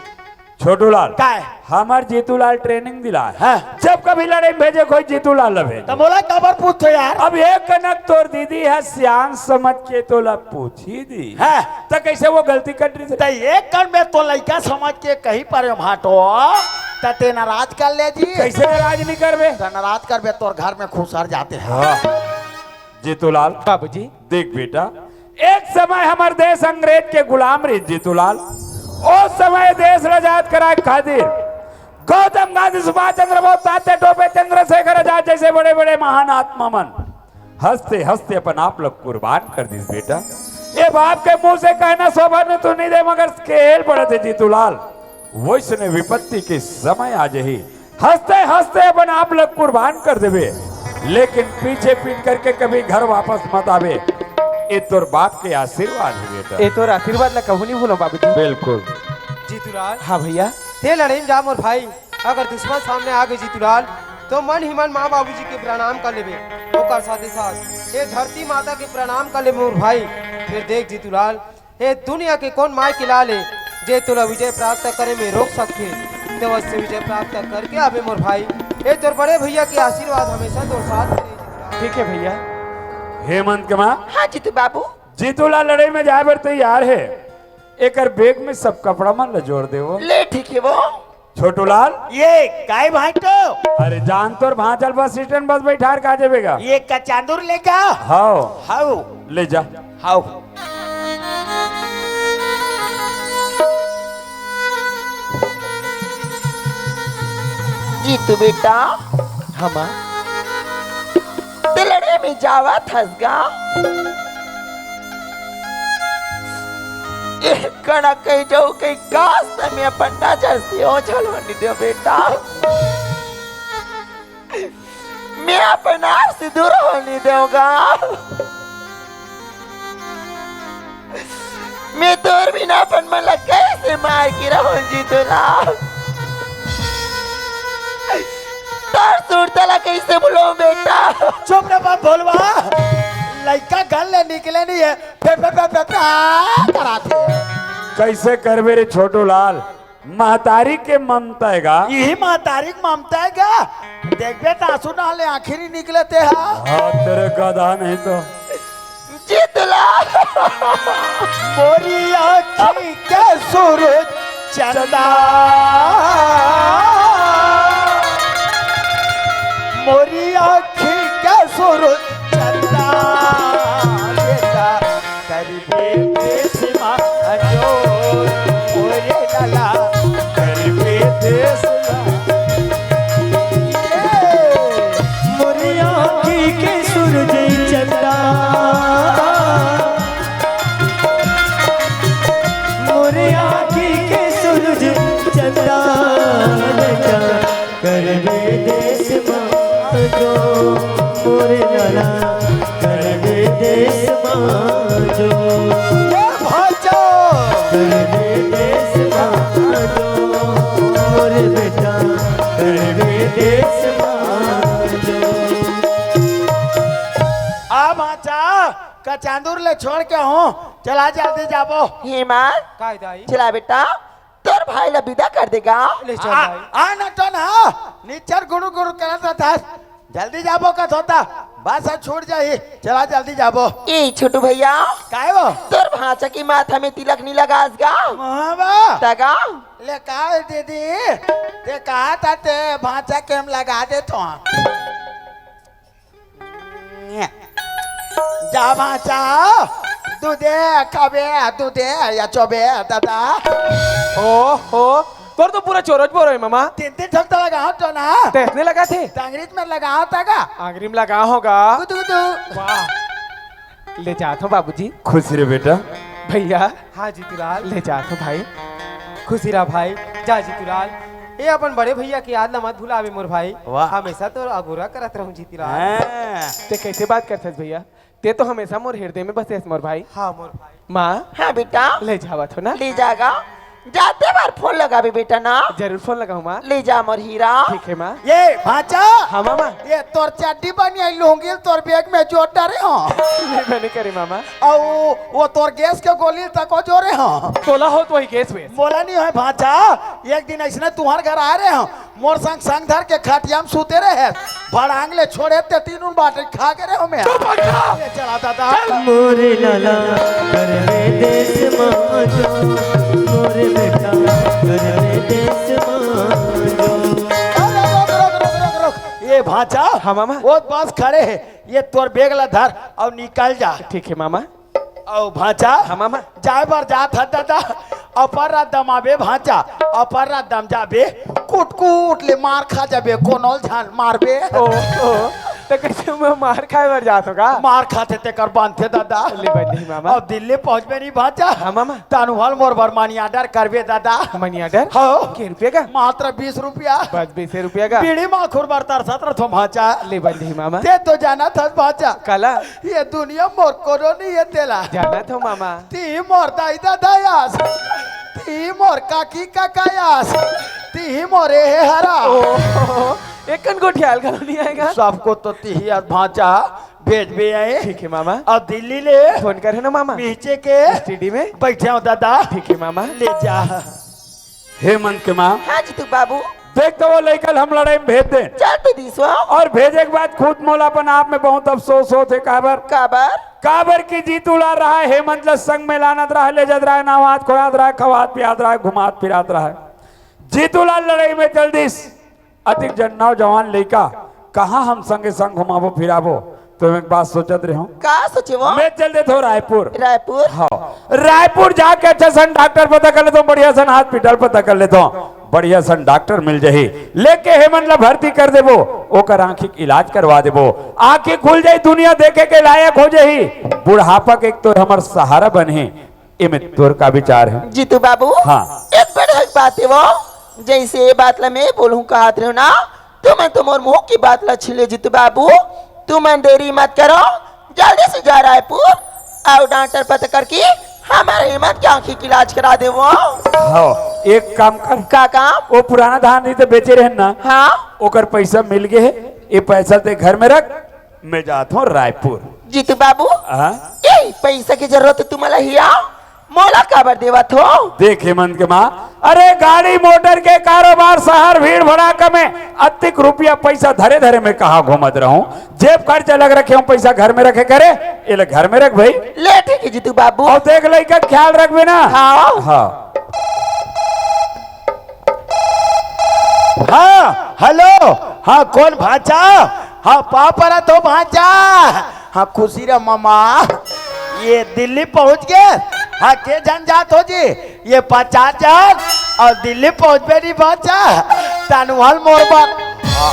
छोटूलाल, काय? हमर जीतूलाल training दिलाय। हाँ। जब कभी लड़ई में भेजे कोई जीतूलाल ला भेज। त मोला काबर पूछथो यार? अब एक कनक तोर दीदी ह सियान समझ के तोला पूछही दी। हाँ। त कइसे वो गलती कर रही? त एक कन में तो लइका समझ के कहीं पर भांटो, त ते नाराज कर ले जी। कइसे नाराज नहीं करबे? त नाराज करबे तोर घर में खुसर जाथे। हाँ। जीतूलाल। बाबूजी। देख बेटा, एक समय हमर देश अंग्रेज के गुलाम रहिस जीतूलाल। ओ समय देश ल आजाद कराए खातिर गौतम गांधी, सुभाष चंद्र बोस, तात्या टोपे, चंद्रशेखर आजाद जइसे बड़े-बड़े महान आत्मा मन हंसते-हंसते अपन आप ल कुर्बान कर दिस बेटा। ए बाप के मुंह से कहना शोभा न तो नहीं दे, मगर खेल पड़त हे जीतूलाल। वइसने विपत्ति के समय आ जही, हंसते हंसते अपन आप ल कुर्बान कर देबे, लेकिन पीछे पीट करके कभी घर वापस मत आबे। ए तोर बाप के आशीर्वाद हे बेटा। ए तोर आशीर्वाद ला कहूं नहीं भूलों बाबूजी। बिल्कुल। जीतूलाल। हाँ भैया। ते लड़ई में जा मोर भाई, अगर दुश्मन सामने आ गे जीतूलाल, तो मन ही मन माँ बाबूजी के प्रणाम कर लेबे, ओकर साथे साथ ए धरती माता के प्रणाम कर लेबे मोर भाई। फिर देख जीतूलाल, ए दुनिया के कोन माय के लाल हे, जे तोला विजय प्राप्त करे में रोक सकथे, ते वइसे विजय प्राप्त करके आबे मोर भाई। ए तोर बड़े भैया के आशीर्वाद हमेशा तोर साथ में रहे। ठीक है भैया। हेमंत के माँ। हाँ जीतू बाबू। जीतूलाल लड़ई में जाए बर तैयार हे, एकर bag में सब कपड़ा मन ल जोर देवो। ले ठीक हे वो। छोटूलाल। ये काय भांटो? अरे जान तोर भांचल बस स्टैंड बस बइठार का जेबे गा? ये कचांदुर ले जा। हाव। हाव। ले जा। हाव। जीतू बेटा। हाँ माँ। ते लड़ई में जावत हस गा? एक कना कहीं जाऊं, कहीं काश त मैं अपन नजर से ओझल होने दो बेटा। मैं अपन आप से दूर होने दूंगा। मैं तोर बिना अपन मन ला कैसे मार के रहूं जीतूलाल? तोर सुरता ला कैसे भूलूं बेटा? चुप रे बाप भोलवा, लइका घर ले निकले नहीं है, फे, फे, फे, फे, फे, कराथे। कैसे करबे रे छोटूलाल? महतारी के ममता हे गा। इही महतारी के ममता हे गा। देखबे त आंसू नहा ले आखिरी निकलते हा। हाँ, तेरे गधा नहीं तो। जीतूलाल। मोरी आँखी के सूरज चंदा। मोरी आँखी के सूरज चंदा। बेटा, करबे देश ला। मोर आँखी के सूरज चंदा, मोर आँखी के सूरज चंदा, बेटा, करबे देश मा जो, मोर लाला, करबे देश मा जो। ए भांचा! करबे देश मा जो, मोर बेटा, करबे देश मा जो। आ भांचा, कचांदुर ले छोड़ के हूँ, चला जल्दी जाबो। हे माँ, काय दाई? चला बेटा, तोर भाई ला विदा कर देगा। ले चल आ, भाई। आ न तो ना, निच्चर गुरु गुरु करत रहता। जल्दी जाबो कथों ता, बस अब छूट जाही। चला जल्दी जाबो। ए छोटू भैया, काय वो? तोर भांचा के माथा में तिलक नी लगास गा? हाँ बा। तगा? ले का दीदी, ते कहा था ते भांचा के हम लगा देथों। जा भांचा, दूधे खाबे, दूधे या चोबे दादा। ओहो, तोर तो पूरा चोरोच बोरो हे मामा। तीन तीन ठोक तो लगाओ तो ना। तैसने लगा थे? टांगरीच में लगाओ था का? आंगरी में लगा होगा। गुदु गुदु। वाह, ले जात हों बाबूजी। खुश रहे बेटा। भैया, हाँ जीतूलाल। ले जात हों भाई। खुशी रहा भाई, जा जीतूलाल। ए अपन बड़े भैया के याद ला मत भुलावे मोर भाई। वाह। हमेशा तोर अगोरा करत रहूं जीतूलाल। हाँ। ते कैसे बात करथस भैया? ते तो हमेशा मोर हृदय में बसेस मोर भाई। हाँ मोर भाई। माँ, हाँ बेटा। ले जावत हों ना? ले जागा। जाते बार फोन लगाबे बेटा ना। जरूर फोन लगाहूँ माँ। ले जा मोर हीरा। ठीक हे माँ। ए भांचा। हाँ मामा। ए तोर चड्डी बनियान लुंगी ल तोर बैग में जोर डारे हों। ले बने करे मामा। अउ वो तोर गैस के गोली ल तको जोरे हों। तोला होत वही गैस वेस। मोला नी होय भांचा, एक दिन अइसने तुंहर घर आय रहेंव, मोर संग संग धर के खटिया म सुते रहे, भड़ांग ले छोड़े ते तीनों बाटी खा गे रहेंव मैं। चुप हो जा। ले चला दादा। चल। मोरे लाला करबे देश मा जो, मोरे बेटा करबे देश मा जो। अरे रुक, रुक, रुक, रुक, रुक। ए भांचा, हाँ मामा। वो बस खड़े हे, ए तोर बैग ला धर अउ निकल जा। ठीक हे मामा। अउ भांचा, हाँ मामा। जाय बर जात हस दादा, अपर रात दमाबे भांचा, अपर रात दम जाबे, कुट कुट ले मार खा जाबे, कोनो ल झन मारबे। ओ, ओ, त कइसे मैं मार खाय बर जात हों का? मार खाथे तेकर बनथे दादा। ले बने मामा। अब दिल्ली पहुंचबे नहीं भांचा। हाँ मामा। तनु हल मोर बर मनी ऑर्डर करबे दादा। Money order? हाँ। के रुपया का? मात्र बीस रुपया। बस बीस रुपया का? बीड़ी माखुर बर तरसत रथों भांचा। ले बने मामा। ते तो जानत हस भांचा। काला? ए दुनिया मोर कोनो नहीं हे तेला। जानत हों मामा। तिही मोर दाई ददा आस, तिही मोर काकी काका आस, तिही मोर ए हे हरा। ओ, एकन गोठियाल घलो नहीं आय गा। सबको तो तिही आस भांचा भेजबे आए। ठीक हे मामा। अउ दिल्ली ले फोन करे ना मामा। नीचे के एसटीडी में। बइठे हों दादा। ठीक हे मामा। ले जा। हेमंत के माँ। हाँ जीतू बाबू। देख तो वो लइका ल हम लड़ाई में भेज देन। चल तो दीसो। अउ भेजे के बाद खुद मोला अपन आप में बहुत अफसोस होत हे। काबर? काबर? काबर कि जीतू लाल रहा, हेमंत ल संग में लानत रहा, ले जात रहा, नहात खोरात रहा, खवात पियात रहा, घुमात फिरात रहा। जीतू लाल लड़ाई में चल दिस। अतिक जन नौजवान लइका कहाँ हम संगे संग घुमाबो फिराबो? तो मैं एक बात सोचत रहेंव। का सोचे वो? मैं चल देथों रायपुर। रायपुर? हाँ, रायपुर जाके अच्छा सन डॉक्टर पता कर लेथों, बढ़िया सन हॉस्पिटल पता कर लेथों, बढ़िया सन डॉक्टर मिल जाही, लेके हेमंत ला भर्ती कर देबो, ओकर आँखी के इलाज करवा देबो, आँखी खुल जाही, दुनिया देखे के लायक हो जाही, बुढ़ापा के एक तो हमर सहारा बनही। एमे तोर का विचार हे? जीतू बाबू, हाँ। एक बड़े एक बात हे वो, जइसे ए बात ला मैं बोलहूँ कहत रहेंव ना, तुमन तो मोर मुँह के बात ला छीन ले जीतू बाबू, तुमन देरी मत करो, जल्दी से जा रायपुर अउ डॉक्टर पता करके हमर हेमंत के आँखी के इलाज करा देवो। हाँ, एक काम कर। का काम? वो पुराना धान नहीं तो बेचे रहेन ना, हाँ। ओकर पैसा मिल गे हे, ए पैसा ते घर में रख, मैं जात हों रायपुर। जीतू बाबू, हाँ? ए पैसा के जरूरत हे तुमला हिया, मोला काबर देवत हो? देख हेमंत के माँ, अरे गाड़ी मोटर के कारोबार, शहर भीड़ भड़ाका में अतिक रुपया पैसा धरे धरे मैं कहाँ घूमत रहूं? जेब खर्च अलग रखे हों, पैसा घर में रखे करे, एला घर में रख भाई। ले ठीक हे जीतू बाबू। अउ देख लइका के ख्याल रखबे ना। हाँ। हाँ। हाँ, हेलो। हाँ, कोन भांचा? हाँ, पाँव परत हों भांचा। हाँ, खुशी रह ममा। ए दिल्ली पहुंच गे। हाँ, के झन जात हो जी? ए पचास झन। अउ दिल्ली पहुंचबे नहीं बाचा, तनुहल मोर बार। हाँ,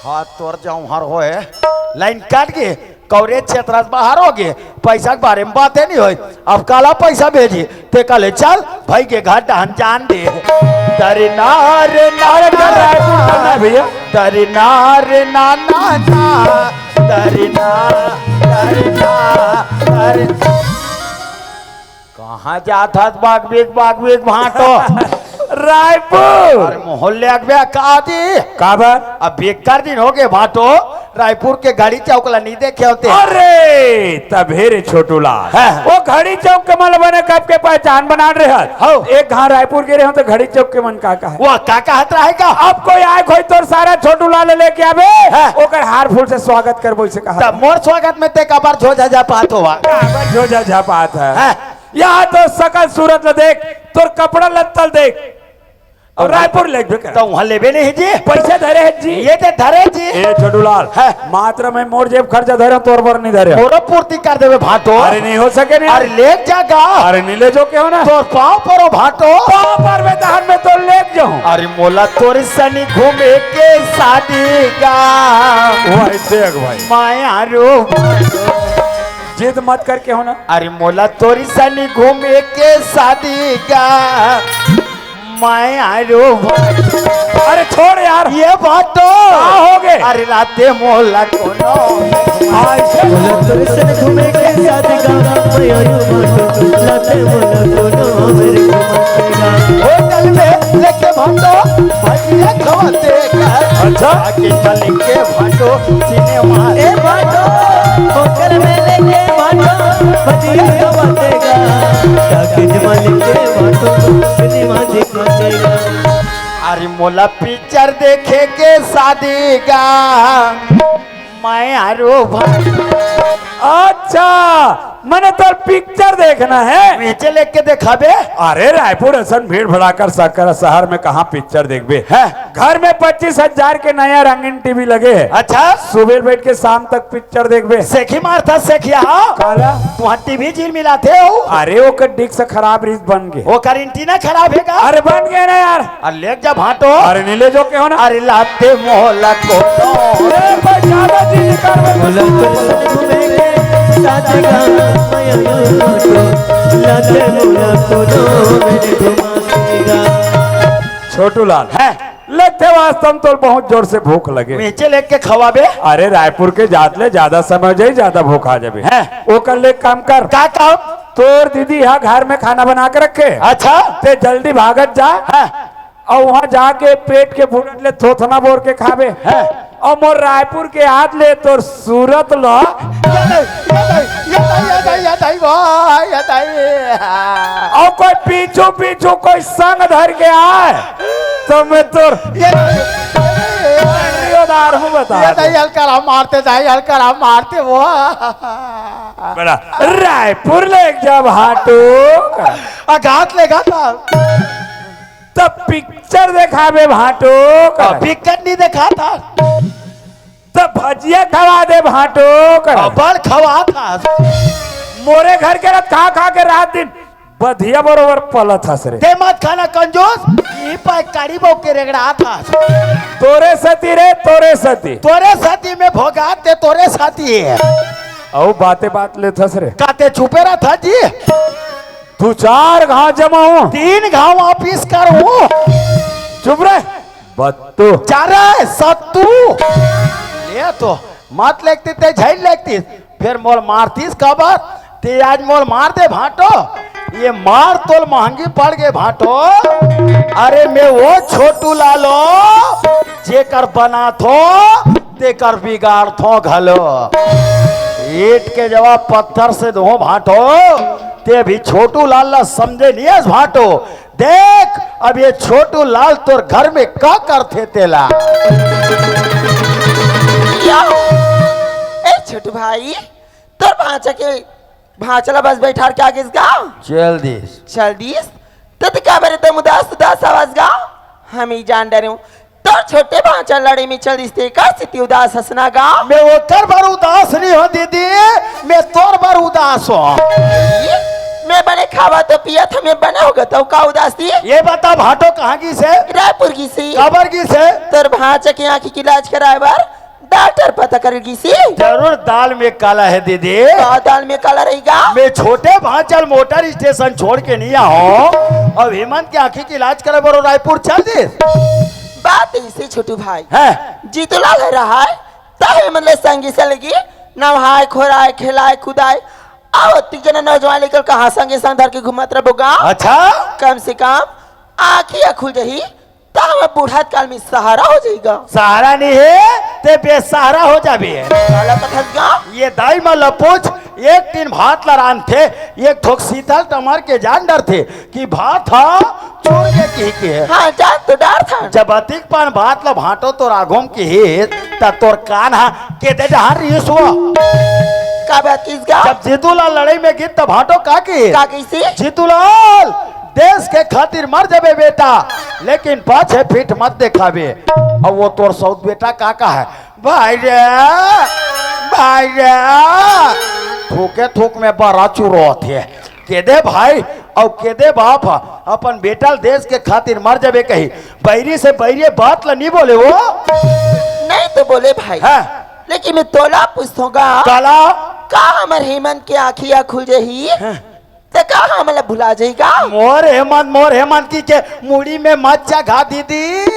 हाँ, तोर जौहर होए, लाइन काट के, कवरेज क्षेत्र से बाहर हो गए, पैसा के बारे में बातें नहीं होई। अब काला पैसा भेजी, ते कहले, "चल, भाई के घर डहन जान दे।" तरी नार नार अरे, नार रायपुर जाना है भैया। तरी नार ना ना ना, तरी ना, तरी ना, तरी कहाँ जात हस बागविक, बागविक भांटो? रायपुर। अरे मोहल्ले अगबे का दी? काबर? अब बेकार दिन हो गए भांटो, रायपुर के घड़ी चौक ला नहीं देखे होते। अरे तबे रे छोटू लाल, हाँ। वो घड़ी चौक के मन बने कब के पहचान बना रहे हस। हाँ। एक घां रायपुर के रहे हो तो घड़ी चौक के मन का कहा है? वो का कहत रहे का? अब कोई आए खोई तोर सारा छोटू लाल लेके आबे, हाँ। ओकर हार फूल से स्वागत करबो, इसे कहा। तब मोर स्वागत में ते काबर झोझा झपात होवा? काबर झोझा झपात है? हाँ। यहाँ तो सकल सूरत ल देख, तोर कपड़ा लत्तल देख, और रायपुर लेगबे कर। तो वहाँ लेबे नहीं जी। पैसे धरे है जी। ये ते धरे जी। ए छोटू लाल, है। मात्र मैं मोर जेब खर्चा धरे, तोर बर नहीं धरे। मोरो पूर्ति कर देबे भांटो। अरे नहीं हो सके नहीं। अरे ले जागा। अरे नहीं ले जो क्यों ना। तोर पाँव परो भांटो। पाँव पर में तहन में तो ले जाऊं। अरे मोला तोर सनी घूमे के शादी का। वही देख भाई। माया रो भांटो। जिद मत कर के हो ना। अरे मोला तोरी सनी घूमे के शादी का, मैं आरो भाई। अरे छोड़ यार। ये बात तो का हो गए? अरे लाते मोला कोनो। आज बोला तोरी सनी घूमे के शादी का, मैं आरो भाटो, लाते मोला कोनो मेरे को मारेगा। होटल में लेके भाटो, भजिया खवाते का। अच्छा। आगे चल के भाटो, सिनेमा। ए भाटो, होटल में लेके भाटो, भजिया खवाते का। आगे चल के भाटो, सिनेमा दिखाते का। अरे मोला पिक्चर देखे के शादी का, मैं आरो भाई। अच्छा, मने तोर पिक्चर देखना है? नीचे लेके देखाबे। अरे रायपुर असन भीड़ भड़ाकर शहर में कहाँ पिक्चर देखबे? हैं? घर में पच्चीस हजार के नया रंगीन टीवी लगे है। अच्छा। सुबह बैठ के शाम तक पिक्चर देखबे। सेखी मारथा सेखिया। काला? तुहां टीवी जिन मिलाथे हो? अरे ओकर डिस्क खराब रिहिस बन गे। ओकर एंटीना खराब हे का? अरे बन गे ना यार। अरे ले जा भाटो। अरे नहीं ले जो के हो ना। अरे लाते मोहला को। अरे भाई ज्यादा चीज कर। बोला तो घूमे के साथ गाना मैं आयो तो लाते मोहला को दो मेरे घुमा देगा। छोटू लाल। हैं? लगथे वास्तव में तोर बहुत जोर से भूख लगे। नीचे लेके खवाबे। अरे रायपुर के जात ले ज्यादा समय हो जाई, ज्यादा भूख आ जाबे। हैं? ओकर ले काम कर। का काम? तोर दीदी हा घर में खाना बना के रखे। अच्छा। ते जल्दी भागत जा। हैं? अउ वहां जाके पेट के फुटत ले थोथना बोर के खाबे। हैं? अउ मोर रायपुर के आत ले तोर सूरत ल। ये दाई, ये दाई, ये दाई, ये दाई, ये दाई, वाह, ये दाई। अउ कोई पीछू पीछू कोई संग धर के आए तो मैं तोर ये दाई, ये दाई, ये दाई। उधार हूँ बता ये दे। दाई हल्का राम मारते, दाई हल्का राम मारते वो। बड़ा रायपुर ले जा भाटू। अघात लेगा था। तब पिक्चर देखाबे भाटो कर। पिक्चर नहीं देखा था। तब भजिया खवा दे भाटो कर। बड़ खवा था। मोरे घर के रत खा खा के रात दिन बधिया बरोबर पलत हस रे। ते मत खाना कंजूस, ई पाय काड़ी बो के रेगड़ा था। तोरे सती रे, तोरे सती। तोरे सती में भोगा ते तोरे साथी है। अउ बाते बात ले थस रे। काते छुपे रहा था जी। तू चार घाव जमा हो। तीन घाव वापिस कर हो। चुप रे। बत्तू। चार रे, सत्तू। ले तो, मत लेगती ते झैल लेगती। फिर मोल मारतीस काबर? ते आज मोल मार दे भाटो। ये मार तोल महंगी पड़ गे भाटो। अरे मैं वो छोटू लालो, जेकर बनाथो, तेकर बिगाड़थो घलो। ईंट के जवाब पत्थर से दो भाटो। ते भी छोटू लाल ला समझे नहीं है भाटो। देख, अब ये छोटू लाल तोर घर में का करथे तेला। ए छोटू भाई, तोर भांचा के, भांचा ला बस बैठार के आगेस गा? चल दिस। चल दिस? त ते काबर एकदम उदास उदास आवाज गा? हम ही जान डरे हूँ। तोर छोटे भांचा लड़े में चल दिस ते का सिती उदास हसना गा? मैं ओकर बर उदास नहीं हो दीदी, मैं तोर बर उदास हो। ये? मैं बने खावत पियत हँव, मैं बने होगत हँव, का उदासी? ये बता, भाटो कहाँ गिस हे? रायपुर गिस हे। काबर गिस हे? तोर भांचा के आँखी के इलाज कराए बर डॉक्टर पता करे गिस हे। जरूर दाल में काला हे दीदी। का दाल में काला रही गा? मैं छोटे भांचा ल मोटर स्टेशन छोड़ के नइ आए हँव, अउ हेमंत के आँखी के इलाज करे बर रायपुर चल दिस। बात अइसे छोटू भाई। हैं? जीतूलाल ह रहय, त हेमंत ल संगी संगी नहाए, खोराए, खेलाए, कुदाए, अउ तीन झन नौजवान लइका ल कहाँ संगे संग धर के घूमत रहिबो गा? अच्छा। कम से कम आँखी ह खुल जाही, त हमर बुढ़त काल में सहारा हो जाही गा। सहारा नइ हे, तें बेसहारा हो जाबे। काला कथस गा? ये दाई मन ल पूछ, एक टिन भात ल रांधथे, एक ठोक सीतल टमर के जान डरथे कि भात ह चूर गे किहिके। हाँ, जान तो डरथन। जब अतिक पान भात ल भांटो तोर आघू म किहिस, त तोर कान ह केदे डहर रिहिस वो? का बात किस गा? जब जीतूलाल लड़ई में गिस त भांटो का किहिस? का कहिस? जीतूलाल, देश के खातिर मर जाबे बेटा, लेकिन पाछे पीठ मत देखाबे। अब वो तोर सौत बेटा का कहे, भाई रे, भाई रे, थूके थूक में बरा चुरोथे। केदे भाई अउ केदे बाप ह अपन बेटा ल देश के खातिर मर जाबे कही, बइरी से बइरी बात ल नइ बोले वो। नइ तो बोले भाई। हाँ। लेकिन मैं तोला पूछथों गा। काला? का हमर हेमंत के आँखी ह खुल जाही? हाँ। त का हमला भुला जाही गा? मोर हेमंत, मोर हेमंत कहिके मुड़ी में मत चघा दीदी।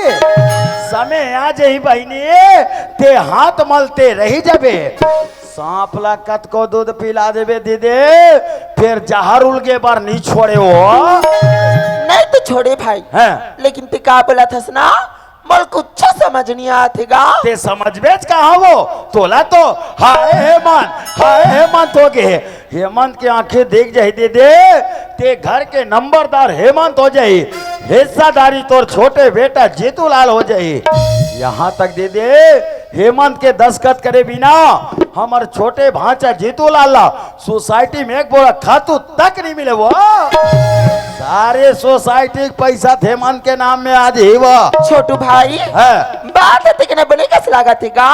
समय आ जाही बहिनी, तें हाथ मलते रहि जाबे। सांप ला कतको दूध पिला देबे दीदी, फेर जहर उलगे बर नइ छोड़े वो। नइ तो छोड़े भाई। हैं। लेकिन तें का बोलत हस ना, मोला कुछू समझ नइ आत हे गा। तें समझबेच कहाँ वो? तोला तो हाय हेमंत, हाय हेमंत होगे। हेमंत के आँखी दिख जाही दीदी, तें घर के नंबरदार हेमंत हो जाही, हिस्सादारी तोर छोटे बेटा जीतूलाल हो जाही। यहाँ तक दीदी, हेमंत के दस्तखत करे बिना हमर छोटे भांचा जीतूलाल ला सोसाइटी में एक बोरा खातू तक नइ मिले वो। सारे सोसाइटी के पइसा हेमंत के नाम में आ जाही वो। छोटू भाई, हैं। बात ह तेकने बने कस लागत हे गा,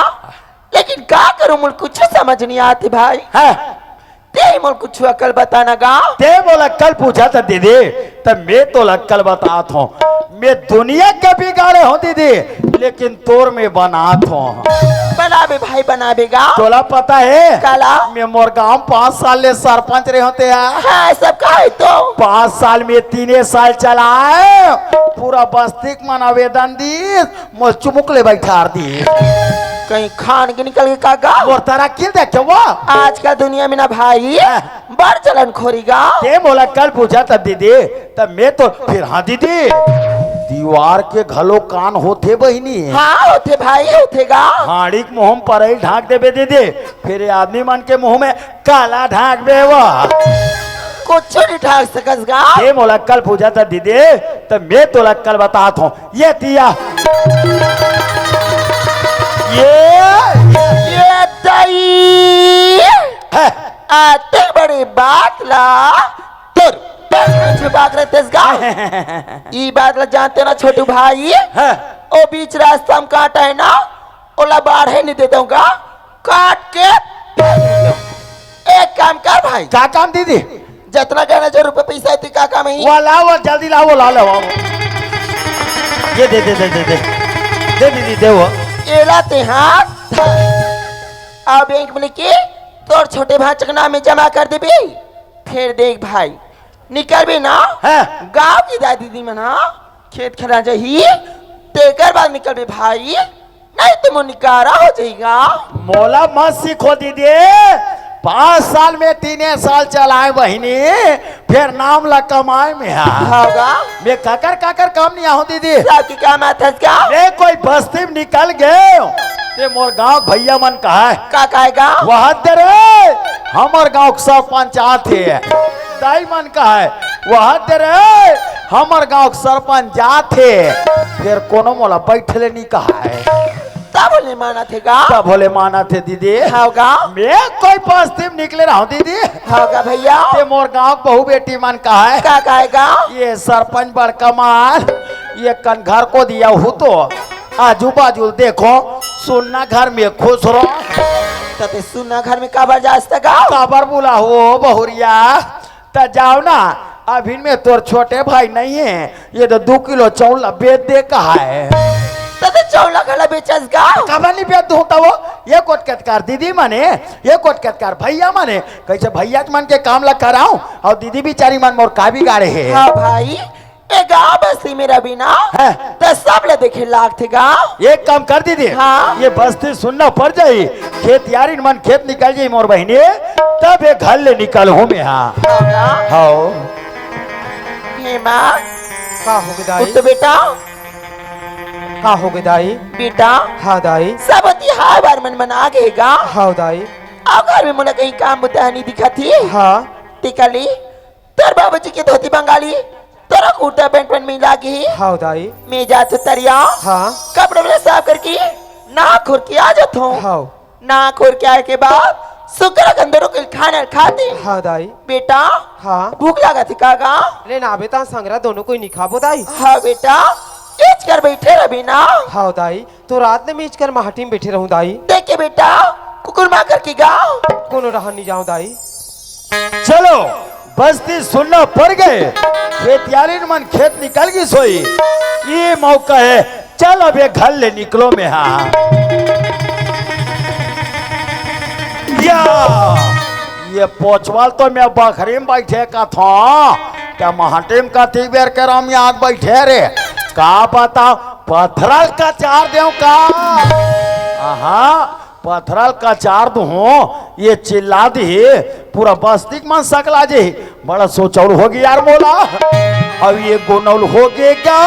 लेकिन का करूँ, मोला कुछू समझ नइ आत हे भाई। हैं। तें मोला कुछू अकल बता ना गा। तें मोला अकल पूछत हस दीदी, त मैं तोला अकल बतात हँव। मैं दुनिया के बिगाड़े हँव दीदी, लेकिन तोर मैं बनात हँव। बनाबे भाई, बनाबे गा। तोला पता हे? काला? मैं मोर गाँव पाँच साल ले सरपंच रहे हँव तें। हाँ, सब कहे तो। पाँच साल में तीने साल चलाए, पूरा बस्ती के मन आवेदन दिस, मोला चुमुक ले बइठार दिस। कहीं खान के निकल गे का गा? मोर तरक्की ल देखे वो। आजकल दुनिया में ना भाई, हाँ। बड़ चलनखोरी गा। तें मोला अकल पूछत हस दीदी, त मैं तो फेर, हाँ दीदी, दीवार के घलो कान होथे बहिनी। हाँ, होथे भाई, होथे गा। हाड़ी के मुँह म परइल ढाँक देबे दीदी, फेर ये आदमी मन के मुँह में काला ढाँकबे वो। कुछू नइ ढाँक सकस गा। तें मोला अकल पूछत हस दीदी, त मैं तोला अकल बतात हँव। ये दिया। ये, ये दई। हैं। अतेक बड़े बात ला तोर पेट में छुपा के रखतेस गा। ई बात ला जानते ना छोटू भाई, हैं। ओ बीच रास्ता में कांटा हे ना, ओला बाढ़े नइ देवँव गा, काट के फेंक देवँव। एक काम कर भाई। का काम दीदी? जतना गहना जो रुपया पइसा हे, तें का काम हे? वो ला, वो जल्दी ला, वो ला, ला, वो। ये दे, दे, दे, दे, दे। दे दीदी, दे वो। एला तें हाथ धर। अब बैंक में लेके तोर छोटे भांचा के नाम में जमा कर देबे। फेर देख भाई, निकलबे ना, हाँ। गाँव के दाई दीदी मन ह खेत खना जाही, तेकर बाद निकलबे भाई, नहीं तो मोर निकारा हो जाही गा। मोला मत सिखो दीदी, पाँच साल में तीने साल चलाए बहिनी, फेर नाम ला कमाए में हा। हाँ गा। मैं काकर काकर काम नइ आहूँ दीदी। सबके काम आथस का? मैं कोई बस्ती में निकल गेंव, ते मोर गाँव भइया मन कहय। का कहय गा? वहा दे रे, हमर गाँव के सरपंच आथे। दाई मन कहय, वहा दे रे, हमर गाँव के सरपंच आथे। फेर कोनो मोला बइठे ले नइ कहय। तभो ले मानथे गा? तभो ले मानथे दीदी। हव गा? मैं कोई बस्ती में निकले रहूँ दीदी। हव गा भइया? ते मोर गाँव के बहू बेटी मन कहय। का कहय गा? ये सरपंच बड़का मार, ये कन घर को दिया हूँ तो आजू बाजू ल देखो, सुन्ना घर में खुश रहो। त ते सुन्ना घर में काबर जास त गा? काबर बुलाहूँ बहुरिया? त जाव ना, अभी में तोर छोटे भाई नहीं है, ये तो दू किलो चौला बेच दे कहा है। त ते चौला घला बेचस गा? काबर नहीं बेच दूं त वो? ये कोट केतकार दीदी मने, ये कोट केतकार भैया मने, कैसे भैया मन के काम ला कराऊं और दीदी बिचारी मन मोर का बिगाड़े है? हाँ भाई, ए गाँव बस्ती में रबी ना, हैं? त सब ला देखे लागथे गा। एक काम कर दीदी, हाँ। ये बस्ती सुन्ना पड़ जाई, खेतियारिन मन खेत निकल जाई मोर बहिनी, तब ये घर ले निकल हूँ मैं। हाँ, हाँ ना? हाँ। हे माँ, का हो गे दाई? उठ तो बेटा। का हो गे दाई? बेटा, हाँ दाई। सब तिहार बार मन मना गे गा। हाँ दाई। अउ घर में मोला कहीं काम बुता नहीं दिखत ही। हाँ। टिकली, तोर बाबूजी के धोती बंगाली, तोरा कुर्ता पैंट पहन में लागी। हाँ दाई। मैं जात हूँ तरिया। हाँ। कपड़ा वपड़ा साफ करके नहा खोर के आ जात हूँ। हाँ। नहा खोर के आए के बाद सुकरा कंदरू के खाना खाते। हाँ दाई। बेटा, हाँ। भूख लागत हे का गा? ले ना बेटा, संगरा दोनों कोई नहीं खाबो दाई। हाँ बेटा, एच कर बैठे रबी ना। हाँ दाई, तो रात में एच कर माटी में बैठे रहूं दाई। देखे बेटा, कुकुर माँ करके गा। कोनो रहन नहीं जाऊं दाई। चलो, बस्ती सुन्ना पड़ गे, खेतियारिन मन खेत निकल गिस होई। ये मौका है, चल अब ये घर ले निकलो में। हाँ, या, ये पोचवाल तो मैं बखरी में बैठे का था, क्या माटी में कती बेर के राम आग बैठे रे? का बताओ, पथरल कचार देव का? आहा, पथरल कचार दूहूं, ये चिल्ला दी, पूरा बस्ती के मन सकला जी। बड़ा सोचौल हो गया यार मोला। अब ये गोनौल हो गे का,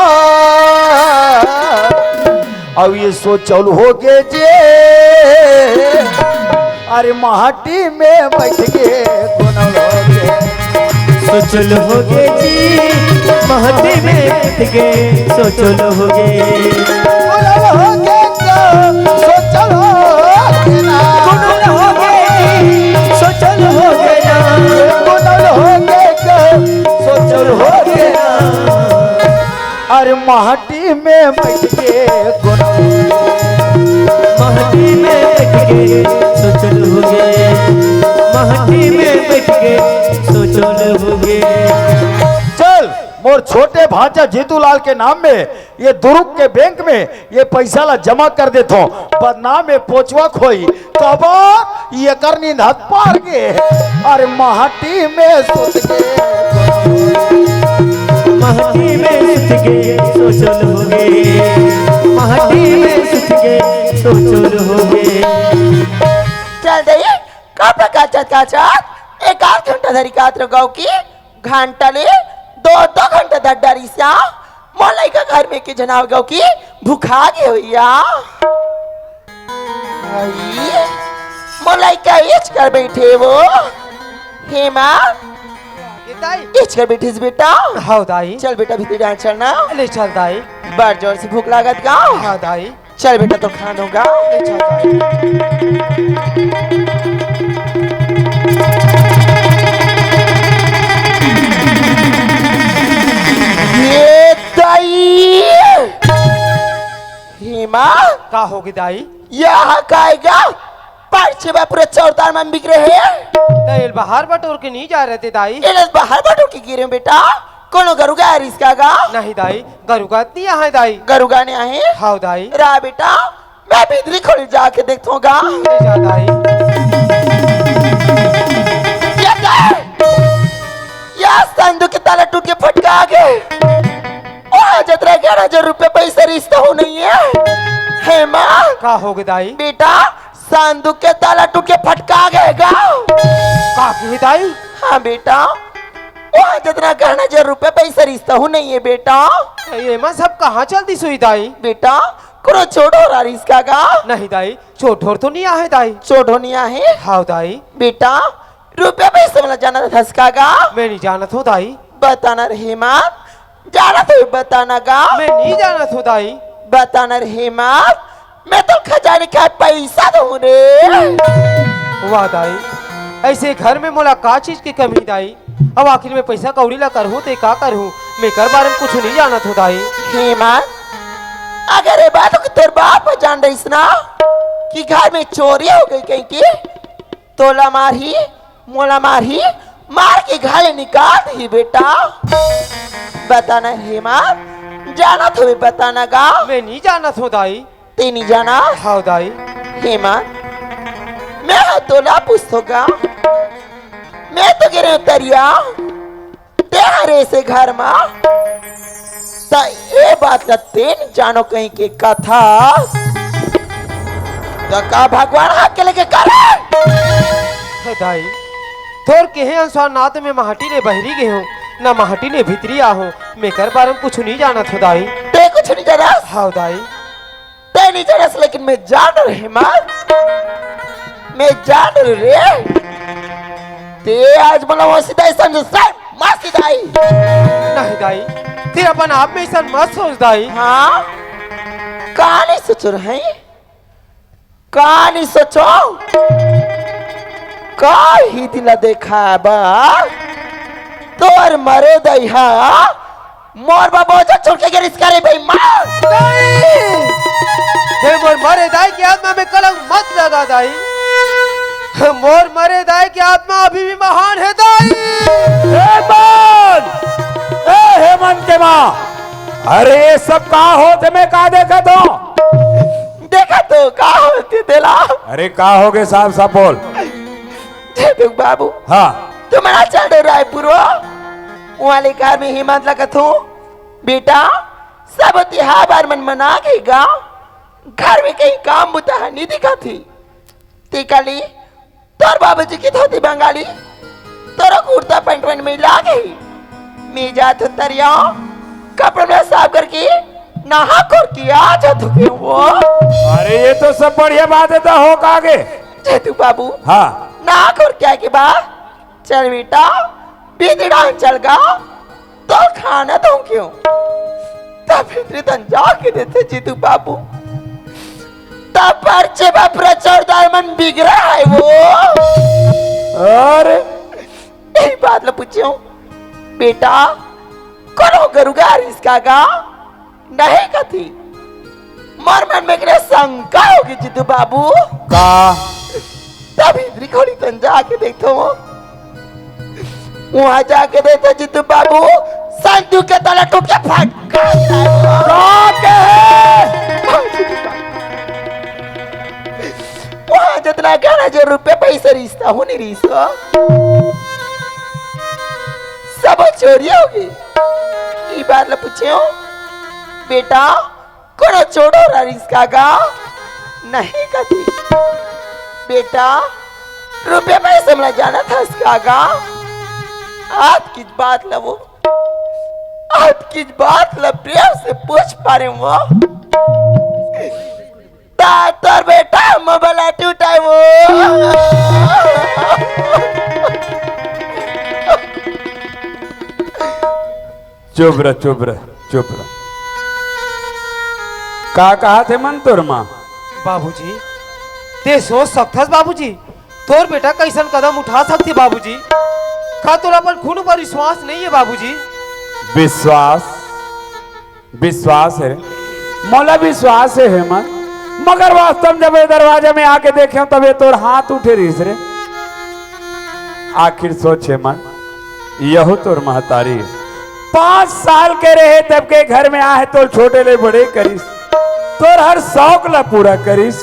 अब ये सोचौल हो गे जे, अरे माटी में बैठ के गोनौल हो गे। सोचल होगे जी, महती में बीत गे, सोचल होगे। बोलल होगे तो सोचल होगे ना। बोलल होगे जी, सोचल होगे ना। बोलल होगे तो सोचल होगे ना। अरे महटी में बैठ के गोनौल। महटी में बैठ के सोचल होगे। महटी में बैठ के सोचल होगे। चल, मोर छोटे भांचा जीतू लाल के नाम में ये दुरुग के बैंक में ये पैसा ला जमा कर देथो, बदनाम में पोचवा खोई। कबर ये कर नींद हत पार के, अरे महटी में सुत के। महटी में सुत के सोचल होगे। महटी में सुत के सोचल होगे। चल दे, कब तक काचत काचत एक आध घंटा धरी कात रहो की घंटा ले दो दो घंटा दर डरिस या। मोर लइका घर में के जनाव गौ की भुखा गे होइया। अई, मोर लइका एच कर बैठे वो। हे माँ, ए दाई। एच कर बैठिस बेटा। हव दाई। चल बेटा भीतरी डाल चल ना। ले चल दाई। बड़ जोर से भूख लागत गा। हाँ दाई। चल बेटा, तो खाना होगा। ले चल दाई। ये दाई। हे माँ। का होगे दाई? यहाँ का आएगा? पाछे बा पूरा चौतार में बिक रहे। त एल बाहर बटोर के नहीं जा रहे थे दाई। एल बाहर बटोर के गिरे बेटा। कोनो गरुगा आ रिस का गा? नहीं दाई, गरुगा नहीं आहे दाई। गरुगा नहीं आहे? हाव दाई। रा बेटा, मैं भीतरी खोली जाके देखथों गा। ले जा दाई। ये दे! या संदूक के ताला टूट के फटका गे। ओ, जतरा ग्यारह हजार रुपये पैसा रिश्ता हो नहीं है। हे माँ। का होगे दाई? बेटा, संदूक के ताला टूट के फटका गे गा। का कहे दाई? हाँ बेटा, ओ, जतना गहना हजार रुपये पैसा रिश्ता हो नहीं है बेटा। ये माँ सब कहाँ चल दिस होही दाई? बेटा, कोनो चोर हो रहा रिस का गा? नहीं दाई, चोर ठोर तो नहीं आहे दाई। चोर हो नहीं आहे? हाव दाई। बेटा, रुपया पैसा वाला जाना था इसका गा? मैं नहीं जानत हूँ दाई। बताना रे हेमंत, जाना तो बताना गा? मैं नहीं जानत हूँ दाई। बताना रे हेमंत, मैं तो खजाने का पैसा दूँ रे। वाह दाई, ऐसे घर में मोला का चीज की कमी दाई? अब आखिर में पैसा कौड़ी ला करहूँ ते का करहूँ? मैं कर बारे में कुछ नहीं जानत हूँ दाई। हेमंत, अगर ये बात को तोर बाप जान रहीस ना कि घर में चोरी हो गई कहीं की, तोला मारही, मोला मारही, मार के घर ले निकाल दिही बेटा। बता ना हेमंत, जानत होबे बता ना गा। मैं नहीं जानत हूँ दाई। ते नहीं जाना? हाँ दाई। हेमंत, मैं ह तोला पूछथों गा। मैं तो गे रहेंव तरिया, ते हरे से घर मा, त ए बात ला ते नइ जानो कहिके कथस, त का भगवान हाथ के लेके करे? हे दाई, तोर केहे अनुसार ना तो मैं माटी ले बहरी गे हूँ, ना माटी ले भीतरी आ हूँ, मैं कर बारे में कुछ नहीं जानत हूँ दाई। ते कुछ नहीं जानस? हाँ दाई। ते नहीं जानस, लेकिन मैं जान रहे माँ, मैं जान रहे। ते आज मोला मौसी दाई समझे, सर, मौसी दाई। नहीं दाई, ते अपन आप में ऐसा मत सोच दाई। हाँ, का नहीं सोच रहे? का नहीं सोचो? का ही दिला देखा बा? तोर मरे दाई हा मोर बर बोझा छोड़ के गे रिहिस का रे भाई माँ। नहीं! हे मोर मरे दाई के आत्मा में कलंक मत लगा दाई। मोर मरे दाई के आत्मा अभी भी महान हे दाई। हेमंत! ए हेमंत के माँ, अरे ये सब का होत हे, मैं का देखत हूँ? देखत हूँ, का होत हे तेला? अरे का होगे साफ साफ बोल। जीतू बाबू। हाँ। तुमन चल दे रायपुर हो। उहाँ ले घर में हेमंत ला कथों, बेटा, सब तिहार बार मन मना के गा, घर में कहीं काम बुता ह नहीं दिखत हे। ते काली, तोर बाबूजी के धोती बंगाली, तोरो कुर्ता पैंट वैंट में लागे। मैं जात हूँ तरिया, कपड़ा में साफ करके, नहा खोर के आ जात हूँ के वो। अरे ये तो सब बढ़िया बात हे, त हो का गे? जीतू बाबू। हाँ। नहा खोर के आए के बाद, चल बेटा, भीतरी डाहन चल गा, तो खाना तो क्यों? तब भीतरी तन जाके देथे जीतू बाबू। तब परचे बाप रे चौदह मन बिगड़ा हे वो। अरे। यही बात ला पूछेंव, बेटा, कोनो गरुगा रिहिस का गा? नहीं कथी। मोर मन में एक ठन शंका होगे जीतू बाबू। का? तब भीतरी खोली तन जाके देखथों। उहाँ जाके देखथों जीतू बाबू, संदूक के ताला टूट के फट गे। का कहे? उहाँ जतना गहना जो रुपया पैसा रिहिस, तहूँ नहीं रिहिस। सब चोरी होगे। ई बात ला पूछेंव, बेटा, कोनो चोर हो रिहिस का गा? नहीं कथी। बेटा, रुपया पैसा मन ला जानत हस का गा? आज की बात ला वो, आज की बात ला प्रेम से पूछ पारेंव वो। ता तोर बेटा मोबाइल टूटाय वो। चुप रह, चुप रह, चुप रह। का कहत हे मन तोर माँ? बाबूजी, ते सोच सकथस बाबूजी, तोर बेटा कइसन कदम उठा सकथे बाबूजी? का तोला अपन खून ऊपर विश्वास नहीं हे बाबूजी? विश्वास? विश्वास हे, मोला विश्वास हे हेमंत, मगर वास्तव में जब ये दरवाजा में आके देखेंव तब ये तोर हाथ उठे रिहिस रे। आखिर सोच हेमंत, यहू तोर महतारी हे। पाँच साल के रहे तब के घर में आहे, तोर छोटे ले बड़े करिस, तोर हर शौक ला पूरा करिस।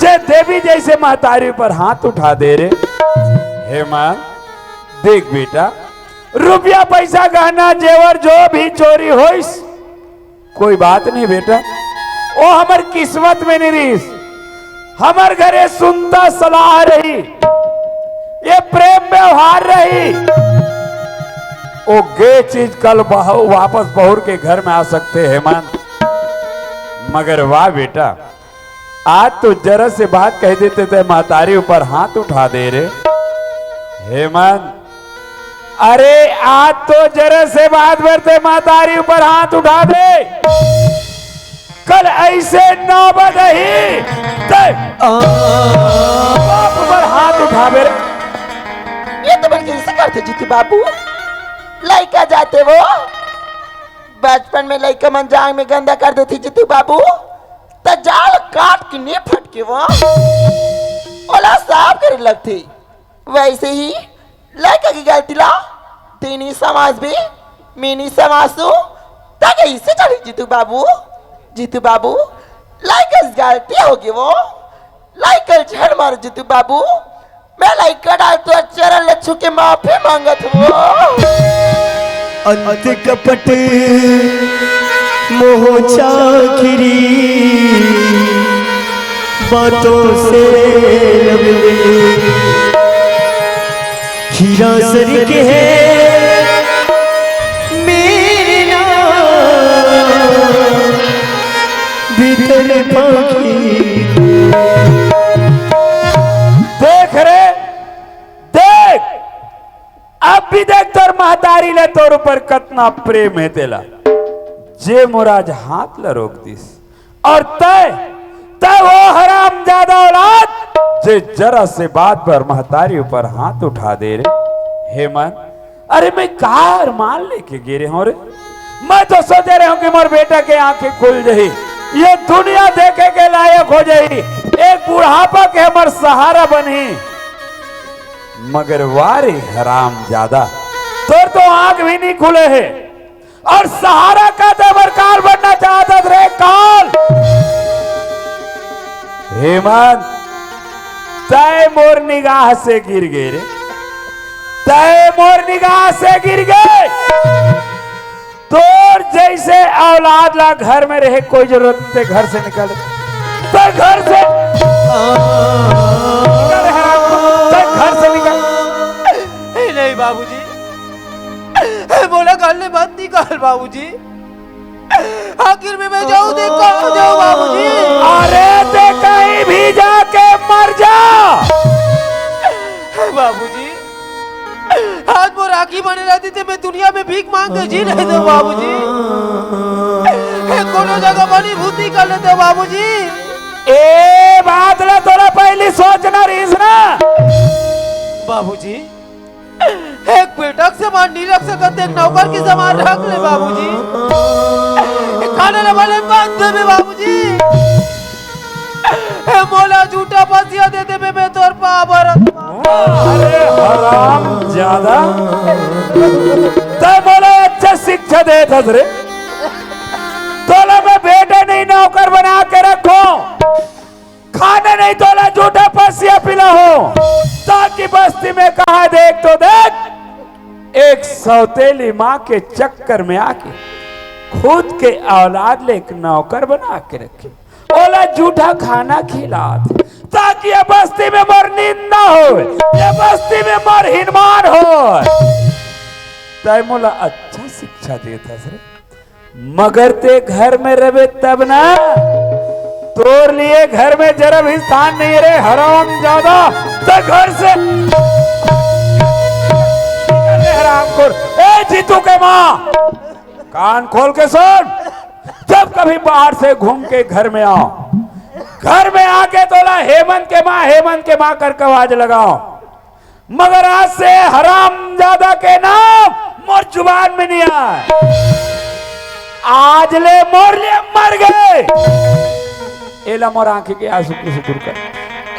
जे देवी जइसे महतारी ऊपर हाथ उठा दे रे। हेमंत, देख बेटा, रुपया पैसा, गहना जेवर जो भी चोरी होइस, कोई बात नहीं बेटा, वो हमर किस्मत में नहीं रहिस। हमर घरे सुनता सलाह रही, ये प्रेम व्यवहार रही, वो गे चीज कल बह-, वापस बहुर के घर में आ सकथे हेमंत। मगर वाह बेटा, आज तो जरा से बात कह देते ते महतारी ऊपर हाथ उठा दे रे हेमंत। अरे आज तो जरा से बात बर ते महतारी ऊपर हाथ उठा दे, कल ऐसे नौबत ही ते बाप ऊपर हाथ उठाबे रे। ये तो बन कइसे करथे जीतू बाबू, लइका जाते वो बचपन में लइका मन जांग में गंदा कर देथे जीतू बाबू, त जाल काट के ने फटके वो ओला साफ करे लगथे। वैसे ही लइका के गलती ला तें नी समझबे, मैं नी समझहूं, त कइसे चलही जीतू बाबू? जीतू बाबू, लइका से गलती होगे वो, लइका ल झन मार जीतू बाबू, मैं लइका डाल तोर चरण ल छू के माफी मांगत हंव। अंत कपट मोह चाकरी बातों से लब मिले। हीरा सर के है मेरे नाम भीतर पाखी। देख रे, देख, अब भी देख तोर महतारी ले तोर ऊपर कतना प्रेम हे तेला। जे मोर आज हाथ ल रोक दिस, अउ तय, तय वो हरामजादा औलाद, जे जरा से बात पर महतारी ऊपर हाथ उठा दे रे। हेमंत, अरे मैं का अरमान लेके गे रहे हंव रे? मैं तो सोचे रहे हंव कि मोर बेटा के आंखी खुल जाही, ये दुनिया देखे के लायक हो जाही, एक बुढ़ापा के हमर सहारा बनही। मगर वा रे हरामजादा, तोर तो आंख भी नी खुले हे। अउ सहारा का तय बर काल बनना चाहत हस रे, काल। हेमंत, तय मोर निगाह से गिर गे रे, तय मोर निगाह से गिर गे। तोर जइसे औलाद ला घर में रहे कोई जरूरत नइ, तय घर से निकल, तय घर से निकल, तय घर से निकल। ए नहीं बाबूजी, ए मोला घर ले मत निकाल बाबूजी। आखिर में मैं जाऊं ते कहां जाऊं बाबूजी? अरे तय कहीं भी जाके मर जा। ए बाबूजी, आज मोर आंखी बने रहती ते मैं दुनिया में भीख मांग के जी लेतेंव बाबूजी। ए कोनो जगह बनी भूती कर लेतेंव बाबूजी। ए बात ला तोला पहली सोचना रहिस ना। बाबूजी, एक बेटा के समान नहीं रख सकत, एक नौकर के समान रख ले बाबूजी। ए खाना न बने बांध देबे बाबूजी। ए मोला जूठा फंसिया दे देबे, मैं तोर पांव परत हंव। अरे हरामजादा, तय मोला अच्छा शिक्षा देत हस रे। तोला मैं बेटा नहीं नौकर बना के रखंव, खाना नहीं तोला जूठा फंसिया पिलाहूं, ताकि बस्ती में कहां देख तो देख, एक सौतेली मां के चक्कर में आके खुद के औलाद ले एक नौकर बना के रखे, ओला जूठा खाना खिलात, ताकि ये बस्ती में मोर निंदा होय, ये बस्ती में मोर हिनमान होय। तय मोला अच्छा शिक्षा देत हस रे। मगर तय घर में रहबे तब ना, तोर लिए घर में जरा भी स्थान नहीं रे हरामजादा। तय घर से निकल रे हरामखोर। ए जीतू के मां, कान खोल के सुन, जब कभी बाहर से घूम के घर में आंव, घर में आके तोला हेमंत के मां, हेमंत के मां करके आवाज लगांव, मगर आज से हरामजादा के नाम मोर जुबान में नहीं आय। आज ले मोर लिए मर गे। एला मोर आंखी के आंसू से दूर कर।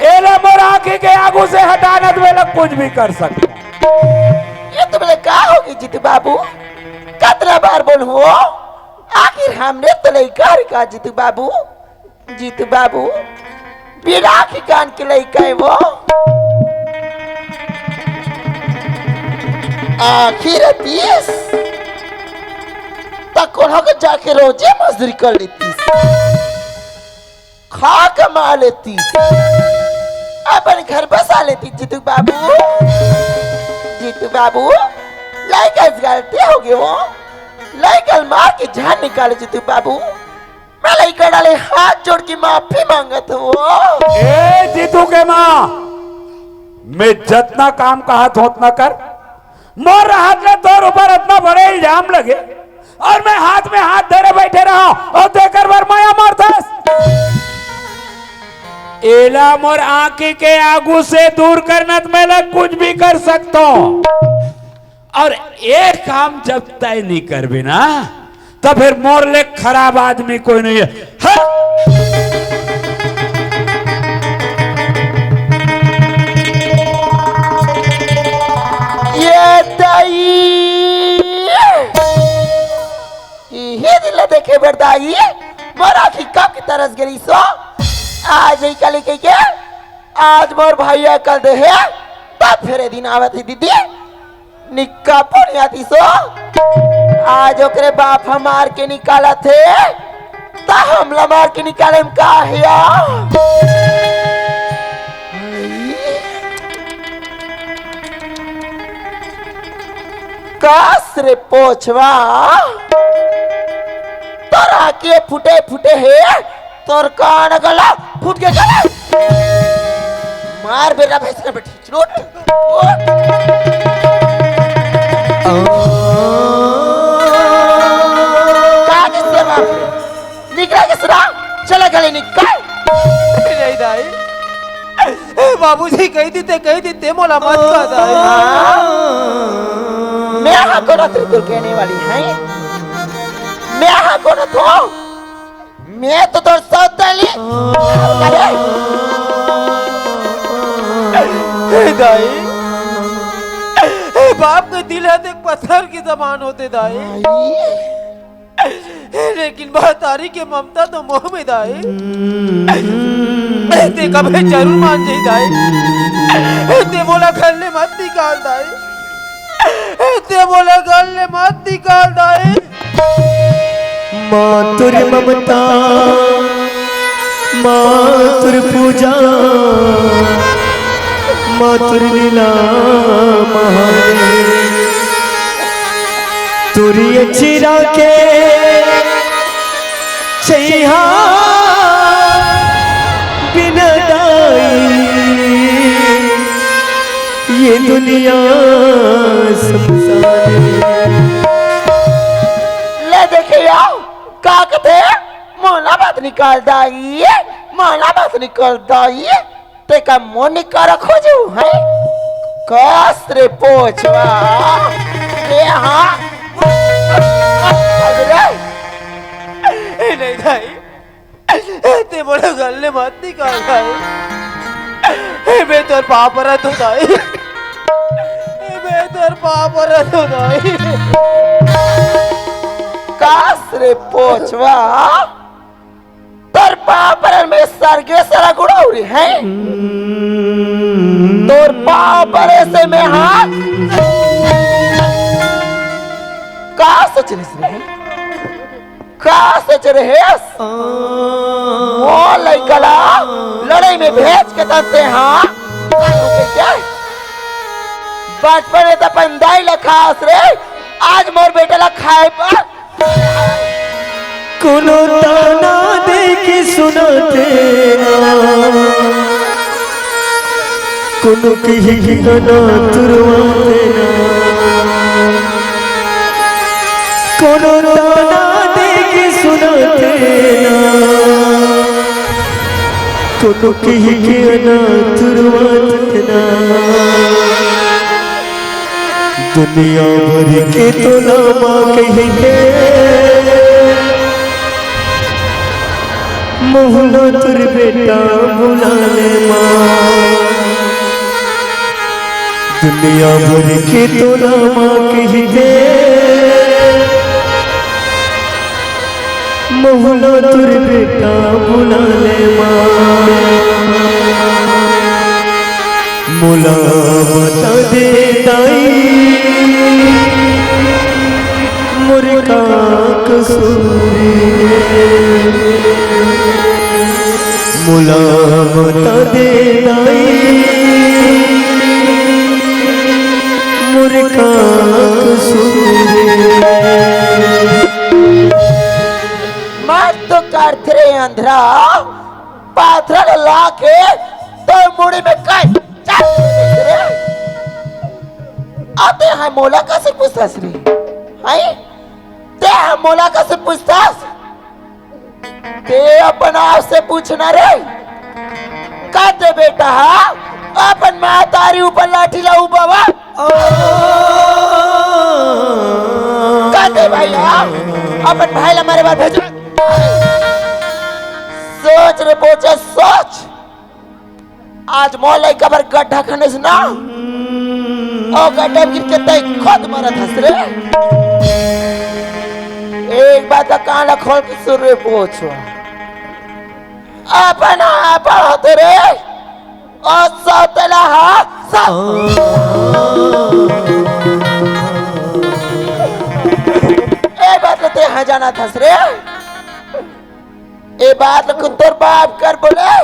एला मोर आंखी के आगू से हटा ना, त मैं कुछ भी कर सकथंव। ये तुमला का होगे जीतू बाबू? कतना बार बोलहूं, आखिर हमरे तो लइका हरे का जीतू बाबू? जीतू बाबू, बिना आंखी कान के लइका हे वो। आंखी रहतीस, त कोनो के जाके रोजे मजदूरी कर लेतीस, खा कमा लेतीस, अपन घर बसा लेतीस। जीतू बाबू, जीतू बाबू, लइका से गलती होगे वो, लइका ल मार के जान निकाले जीतू बाबू। मैं लइका डाले हाथ जोड़ के माफी मांगत हंव। ए जीतू के मां, मैं जतना काम कहत हंव ओतना कर। मोर रहत ले तोर ऊपर अतना बड़े इल्जाम लगे अउ मैं हाथ में हाथ धरे बइठे रहंव अउ तेकर बर मया मारथस। एला मोर आंखी के आगू से दूर करना, त मैं कुछ भी कर सकथंव। अउ ये काम जब तय नहीं करबे ना, त फेर मोर ले खराब आदमी कोई नहीं हे। हाँ? देखे बर दाई, मोर आँखी कब के तरस गे रहिस ओ। आज ही कल के, के आज मोर भाई अकल दे हे, तब फेर ए दिन आवत हे दीदी। निक्का पुनिया दिसो, आज ओकरे बाप ह मार के निकालत हे, त हमला मार के निकाले म का हे या? कस रे पोछवा, तोर आँखी फूटे फूटे हे, तोर कान गला फूट के गला। मार बेरा भैंस के बेटी। उठ, उठ। का किससे मार? निकला किसरा? चला गले निकल। नहीं दाई, ए, बाबूजी कहि दीते, कहि दीते, मोला मत कह दाई। हाँ। मैं हा कोनो तेरे तुर कहने वाली है। मैं हा कोनो तो मैं तो तोर सौतेली। अरे। हे दाई, हे बाप के दिल हे, देख पत्थर के समान होथे दाई। हे लेकिन महतारी के ममता तो मोह में दाई। हे ते कभे जरूर मान जाही दाई। हे ते मोला घर ले मत निकाल दाई। हे ते मोला घर ले मत निकाल दाई। मातुर ममता, मातुर पूजा, मातुर लीला महान। तुरी अचिरा के छैहा बिना दाई, ये दुनिया संसार। ले देखे आओ, का कथे? मोला मत निकाल दाई, मोला मत निकाल दाई, ते का मोर निकारा खोजू है? कस रे पोछवा, ए हाँ, ए नहीं दाई, ते मोला घर ले मत निकाल दाई। ए, मैं तोर पाँव परत हों दाई। ए, मैं तोर पाँव परत हों दाई। कस रे पोछवा, तोर पाँव परन में सरगे सरग उड़ाऊ रे हैं? तोर पाँव परे से मैं हाथ का सोच रहिस रे? का सोच रहेस? ओ लइका ला लड़ई में भेज के तब ते हा बचपन में त अपन दाई ला खास रे, आज मोर बेटा ला खाए बर। कोनो ताना दे के सुनाथे ना, कोनो किही के गाना तुरवाथे ना, कोनो ताना दे के सुनाथे ना, कोनो किही के गाना तुरवाथे ना। दुनिया भर के तोला माँ कहिथे, मोहना तोर बेटा बुला ले माँ। दुनिया भर के तोला माँ कहिथे, मोहना तोर बेटा बुला ले माँ। मोला बता दे दाई, मोर का कसूर हे? मोला बता दे दाई, मोर का कसूर हे? मत तो करथे रे अंधरा, पाथरा ला के तोर मुड़ी में कस चल रे। अते हा मोला कसे पूछथस रे? हाय? ते हा मोला कसे पूछथस? ते अपन आप से पूछना रे। का ते बेटा हा अपन महतारी ऊपर लाठी ला उबावा? का ते भाई हा अपन भाई ला मारे बर भेजो? सोच रे बोचे, सोच। आज मोर लइका बर गड्ढा खनेस ना, ओ गड्ढा में गिर के तैं खुद मरत हस रे। ए एक बात ला कान ला खोल के सुन रे पूछो। अपन आप होते रे। ओ सौतेला हा, सा- ए बात ला ते हा जानत हस रे। ए बात ला कुन तोर बाप कर बोले,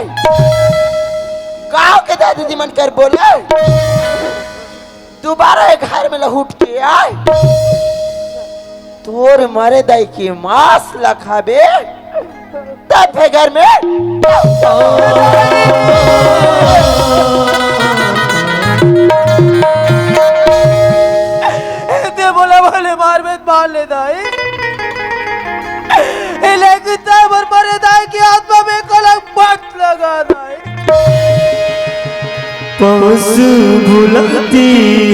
गांव के दादी जी मन कर बोले, दुबारा ए घर में लहुट के आय, तोर मरे दाई के मांस ला खाबे, तब ए घर में। ए ते मोला भले मारबे त मार ले दाई, ए लेकिन ते मोर मरे दाई के आत्मा में कलंक मत लगा दाई। पास बुलाती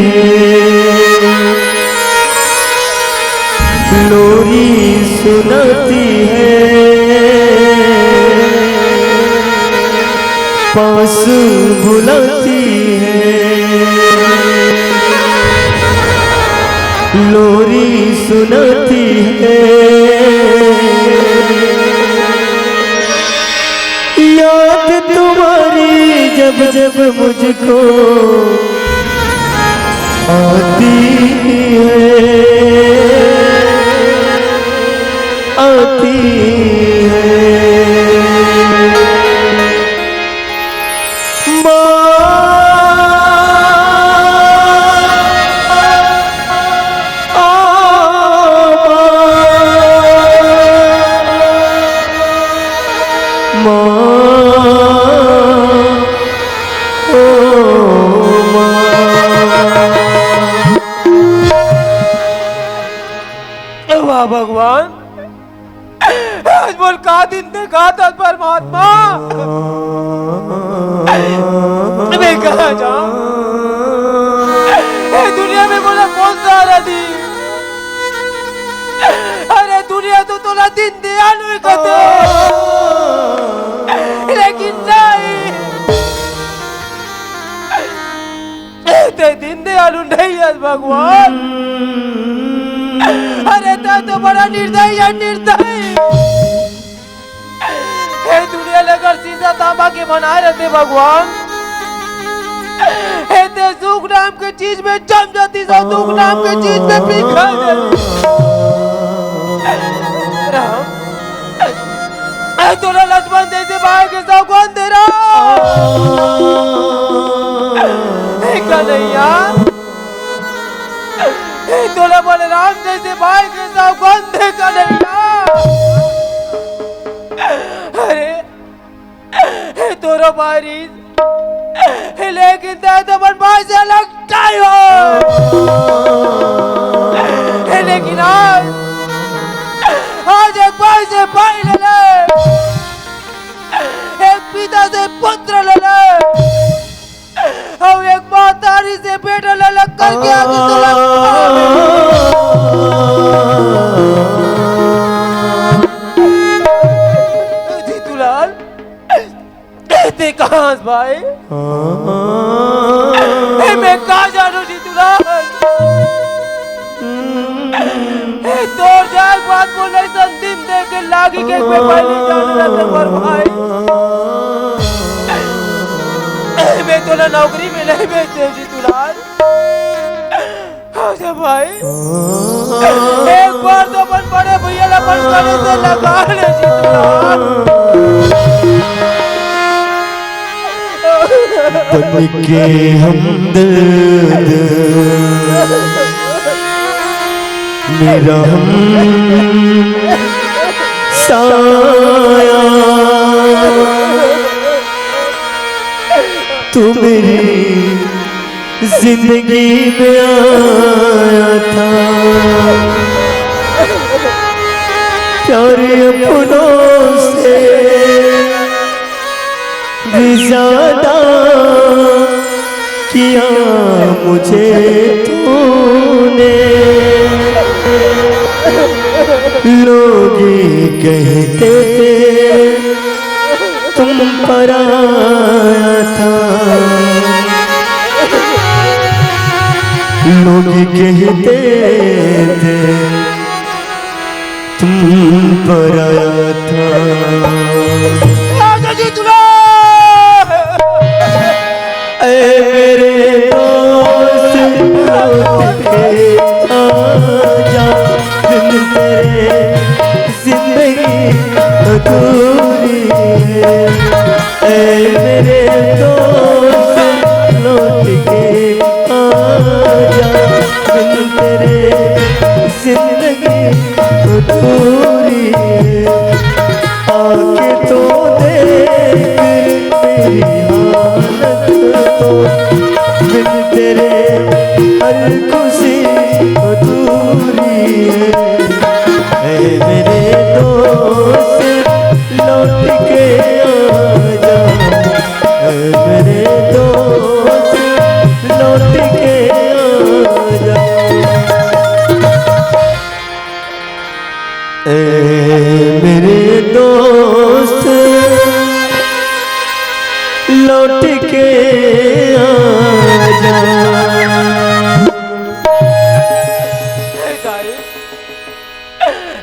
है, लोरी सुनाती है, पास बुलाती है, लोरी सुनाती है। याद तुम्हारी जब जब मुझको आती है, आती है। माँ, ओ माँ, माँ, ओ माँ। वाह भगवान, आज मोला का दिन देखाथस परमात्मा। मैं कहाँ जाऊँ? ए दुनिया में मोला कोन सहारा दिही? अरे दुनिया तो तोला दीन दयालु ही कथे, लेकिन नहीं। ए, ते दीन दयालु नहीं हस भगवान। अरे, ते तो बड़ा निर्दयी है, निर्दयी। ए दुनिया ल अगर शीशा तांबा के बनाए रहिते भगवान, ए ते सुख नाम के चीज में जम जातिस, दुख नाम के चीज में पिघल जातिस। राम, ए तोला लक्ष्मण जैसे भाई के सौगंध दे रहा। ए कन्हैया, ए तोला बलराम जैसे भाई के सौगंध दे कन्हैया। अरे, ए तोरो भाई रिहिस, लेकिन तैं तो अपन भाई से अलग काहे हो। लेकिन आज, आज एक भाई से भाई ले ले, एक पिता से पुत्र ले ले, अउ एक महतारी से बेटा ले ले करके आगे चला। जीतूलाल, ए, ते कहाँ हस भाई? ए, मैं का जानू जीतूलाल? ए, तोर जाए के बाद मोला अइसन दिन देखे लागी के मैं पहले जाने रहते मोर भाई। ए, मैं तोला नौकरी में नहीं भेजते जीतूलाल। आजा भाई, एक बार तो अपन बड़े भैया ला अपन गले से लगा ले जीतूलाल। बन के हमदर्द मेरा हम साया, तू मेरी जिंदगी में आया था, प्यार अपनों से भी ज्यादा किया मुझे तूने। लोग कहते थे तुम पराया था, लोग कहते थे पराया था। आजा जी दुल्हा। ऐ मेरे दोस्त, लौट के आजा, बिन तेरे जिंदगी अधूरी है। ऐ मेरे दोस्त, लौट के आजा, बिन तेरे जिंदगी अधूरी है। आके तो देख मेरी हालत को, बिन तेरे हर खुशी अधूरी है। ऐ मेरे दोस्त, लौट के आजा, ऐ मेरे दोस्त, लौट के आजा। ऐ मेरे दोस्त, लौट के आजा। हे दाई,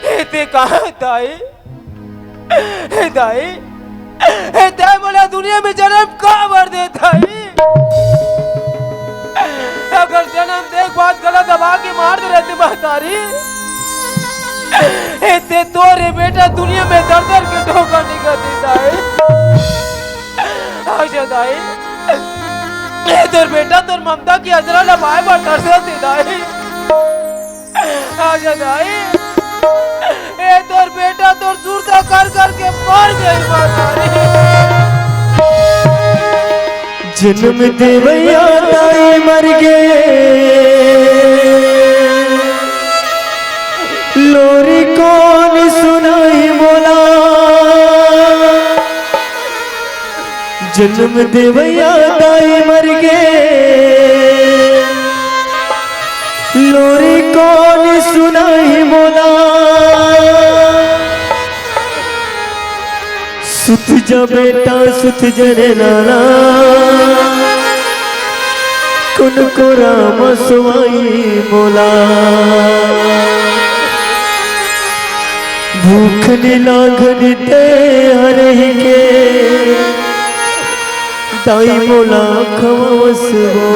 हे ते कहाँ दाई? हे दाई, हे दाई, मोला दुनिया में जन्म काबर दे दाई? अगर जन्म दे के बाद गला दबा के मार दे रहते महतारी, हे ते तोरे बेटा दुनिया में दर दर के ठोकर निकल दे दाई। आजा दाई, हे तोर बेटा तोर ममता के अजरा ला पाए बर तरसत हे दाई। आजा दाई, ए तोर बेटा तोर सुरता कर कर के मर गई महतारी। जन्म देवैया दाई मर गे, लोरी कोन सुनाई मोला। जन्म देवैया दाई मर गे, लोरी कोन सुनाई मोला। सुत जा बेटा, सुत जा रे लाला, कोन कोरा म सुवाई मोला। भूख निलाघन ते हरहि के, दाई मोला खवावस वो।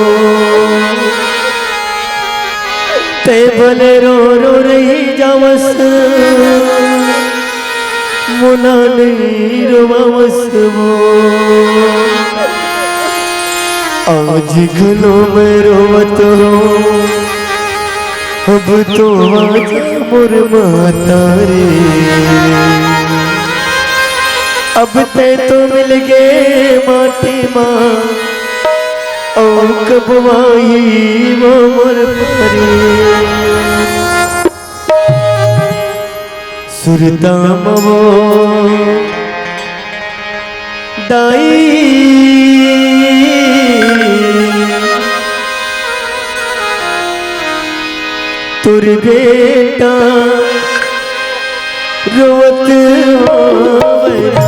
ते भले रो रो रहि जावस, मोला नइ रोवावस वो। आज घलो मैं रोवत हूँ, अब तो आजा मोर महतारी। अब ते तो मिल गे माटी मा, अउ कब आही वो मोर पारी। सुरता म वो दाई, तोर बेटा रोवत होवय ना।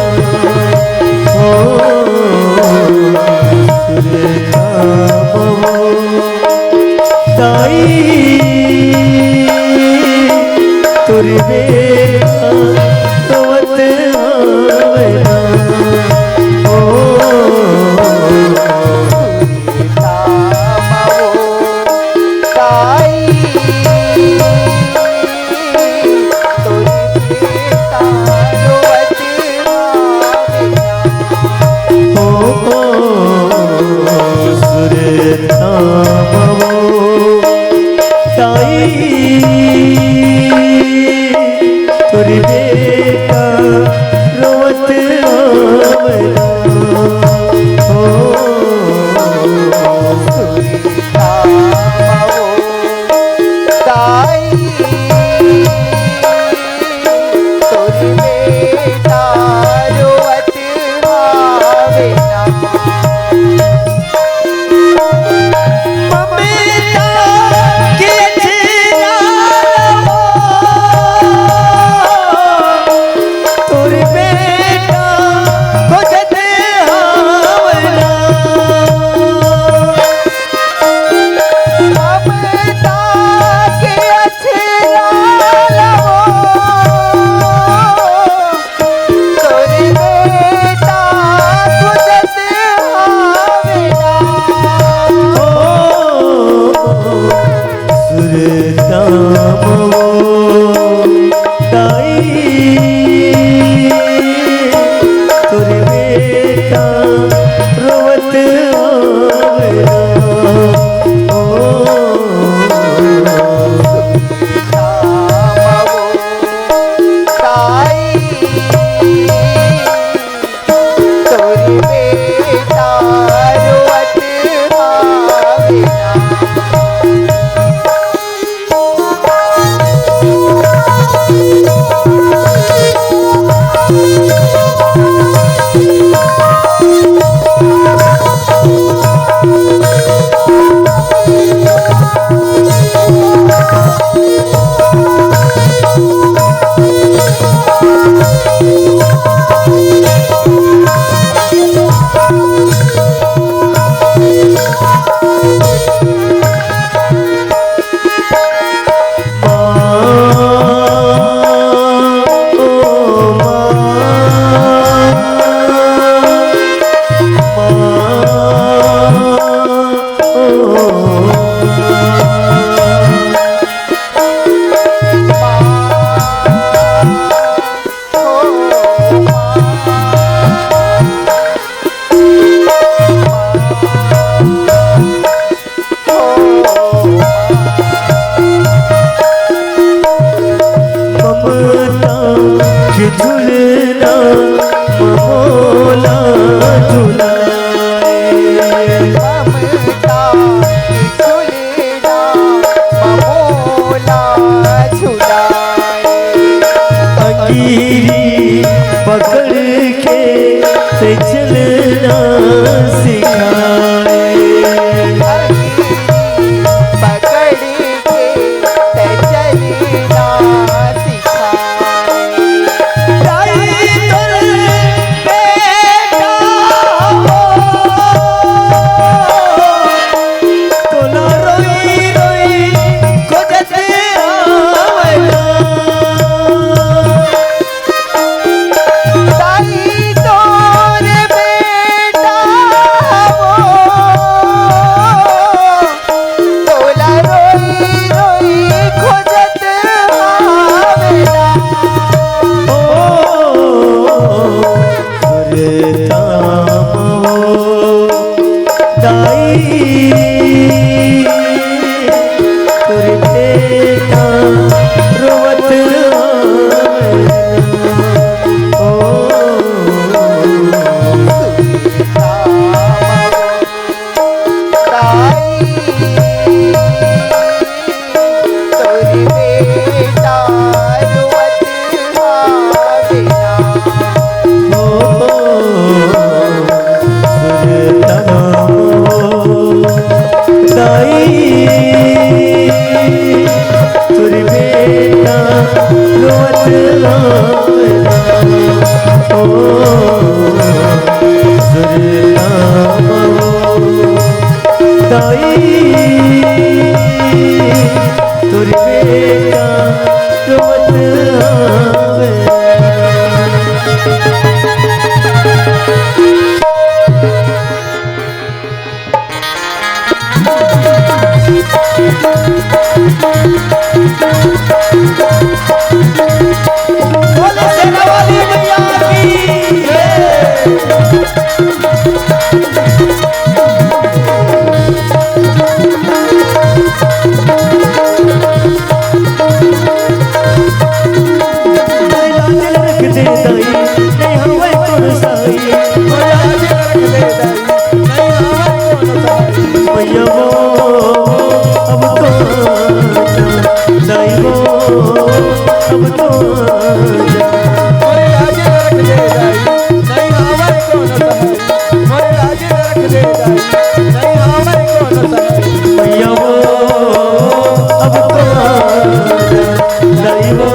ओ, सुरता म वो दाई, तोर बेटा रोवत होवय ना। ओ, के ते चलना सिखाए। पकड़ी के ते चलना सिखाए। दाई तोर बेटा हो, तोला रोई रोई खोजत आवेला। दाई तोर बेटा हो, तोला रोई रोई खोजत आवेला। ओ, सुरताम हो, दाई, तोर बेटा रोवत आवेला। ओ, दाई, तोर बेटा रोवत आवेला। ओ, सुरताम हो, दाई, तोर बेटा रोवत आवेला। ओ, सुरताम हो, दाई, तोर बेटा रोवत आवेला। बोलो शेरावाली मैया की जय। लाज रख दे दाई, नहीं हवे कोनो सहाई। लाज रख दे दाई, नहीं हवे कोनो सहाई। मैया वो, अब तो आजा, दाई वो, अब तो आजा। मोरे लाज रख दे दाई, नहीं हवे कोनो सहाई। मोरे लाज रख दे दाई, नहीं हवे कोनो सहाई। मैया वो, अब तो आजा, दाई वो,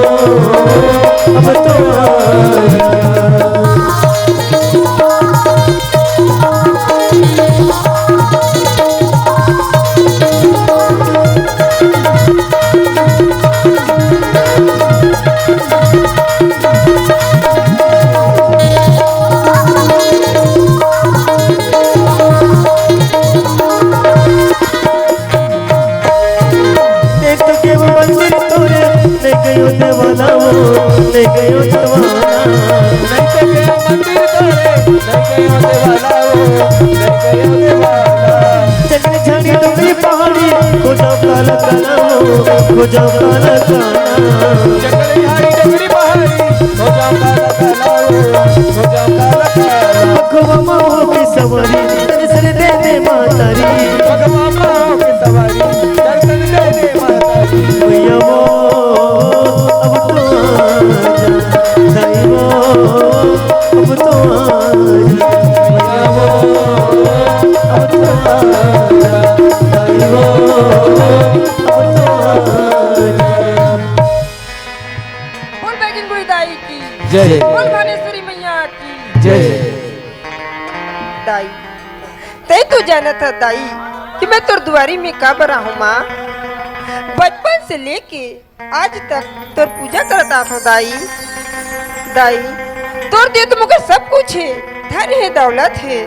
अब तो आजा। देख के वो मंदिर तोरे, ले गयो देवाला वो, ले गयो देवाला। देख के वो मंदिर तोरे, ले गयो देवाला वो, ले गयो देवाला। जंगल झाड़ी डोंगरी पहाड़ी, खोजा काला काला वो, खोजा काला काला। जंगल झाड़ी डोंगरी पहाड़ी, खोजा काला काला वो, खोजा काला काला। भगवा माओ की सवारी, दर्शन दे दे माता री। भगवा माओ की सवारी, दर्शन दे दे माता री। मैया वो, अब तो आजा, दाई वो, अब तो आजा। मैया वो, अब तो आजा, दाई वो, अब तो आजा। बोल बैजनाथ गुड़ी दाई की जय। बोल भानेश्वरी मैया की जय। दाई, तैं तो जानत ह दाई कि मैं तोर दुआरी में काबर आहूं माँ। बचपन से लेके आज तक तोर पूजा करत आत हंव दाई। दाई, तोर दे तो मोके सब कुछ हे, धन हे, दौलत हे,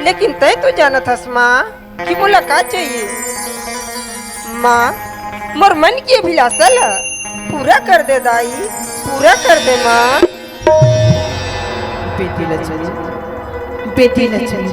लेकिन तैं तो जानत हस माँ कि मोला का चाहिए। माँ, मोर मन की अभिलाषा ला पूरा कर दे दाई, पूरा कर दे माँ। बेटी लक्ष्मी, बेटी लक्ष्मी,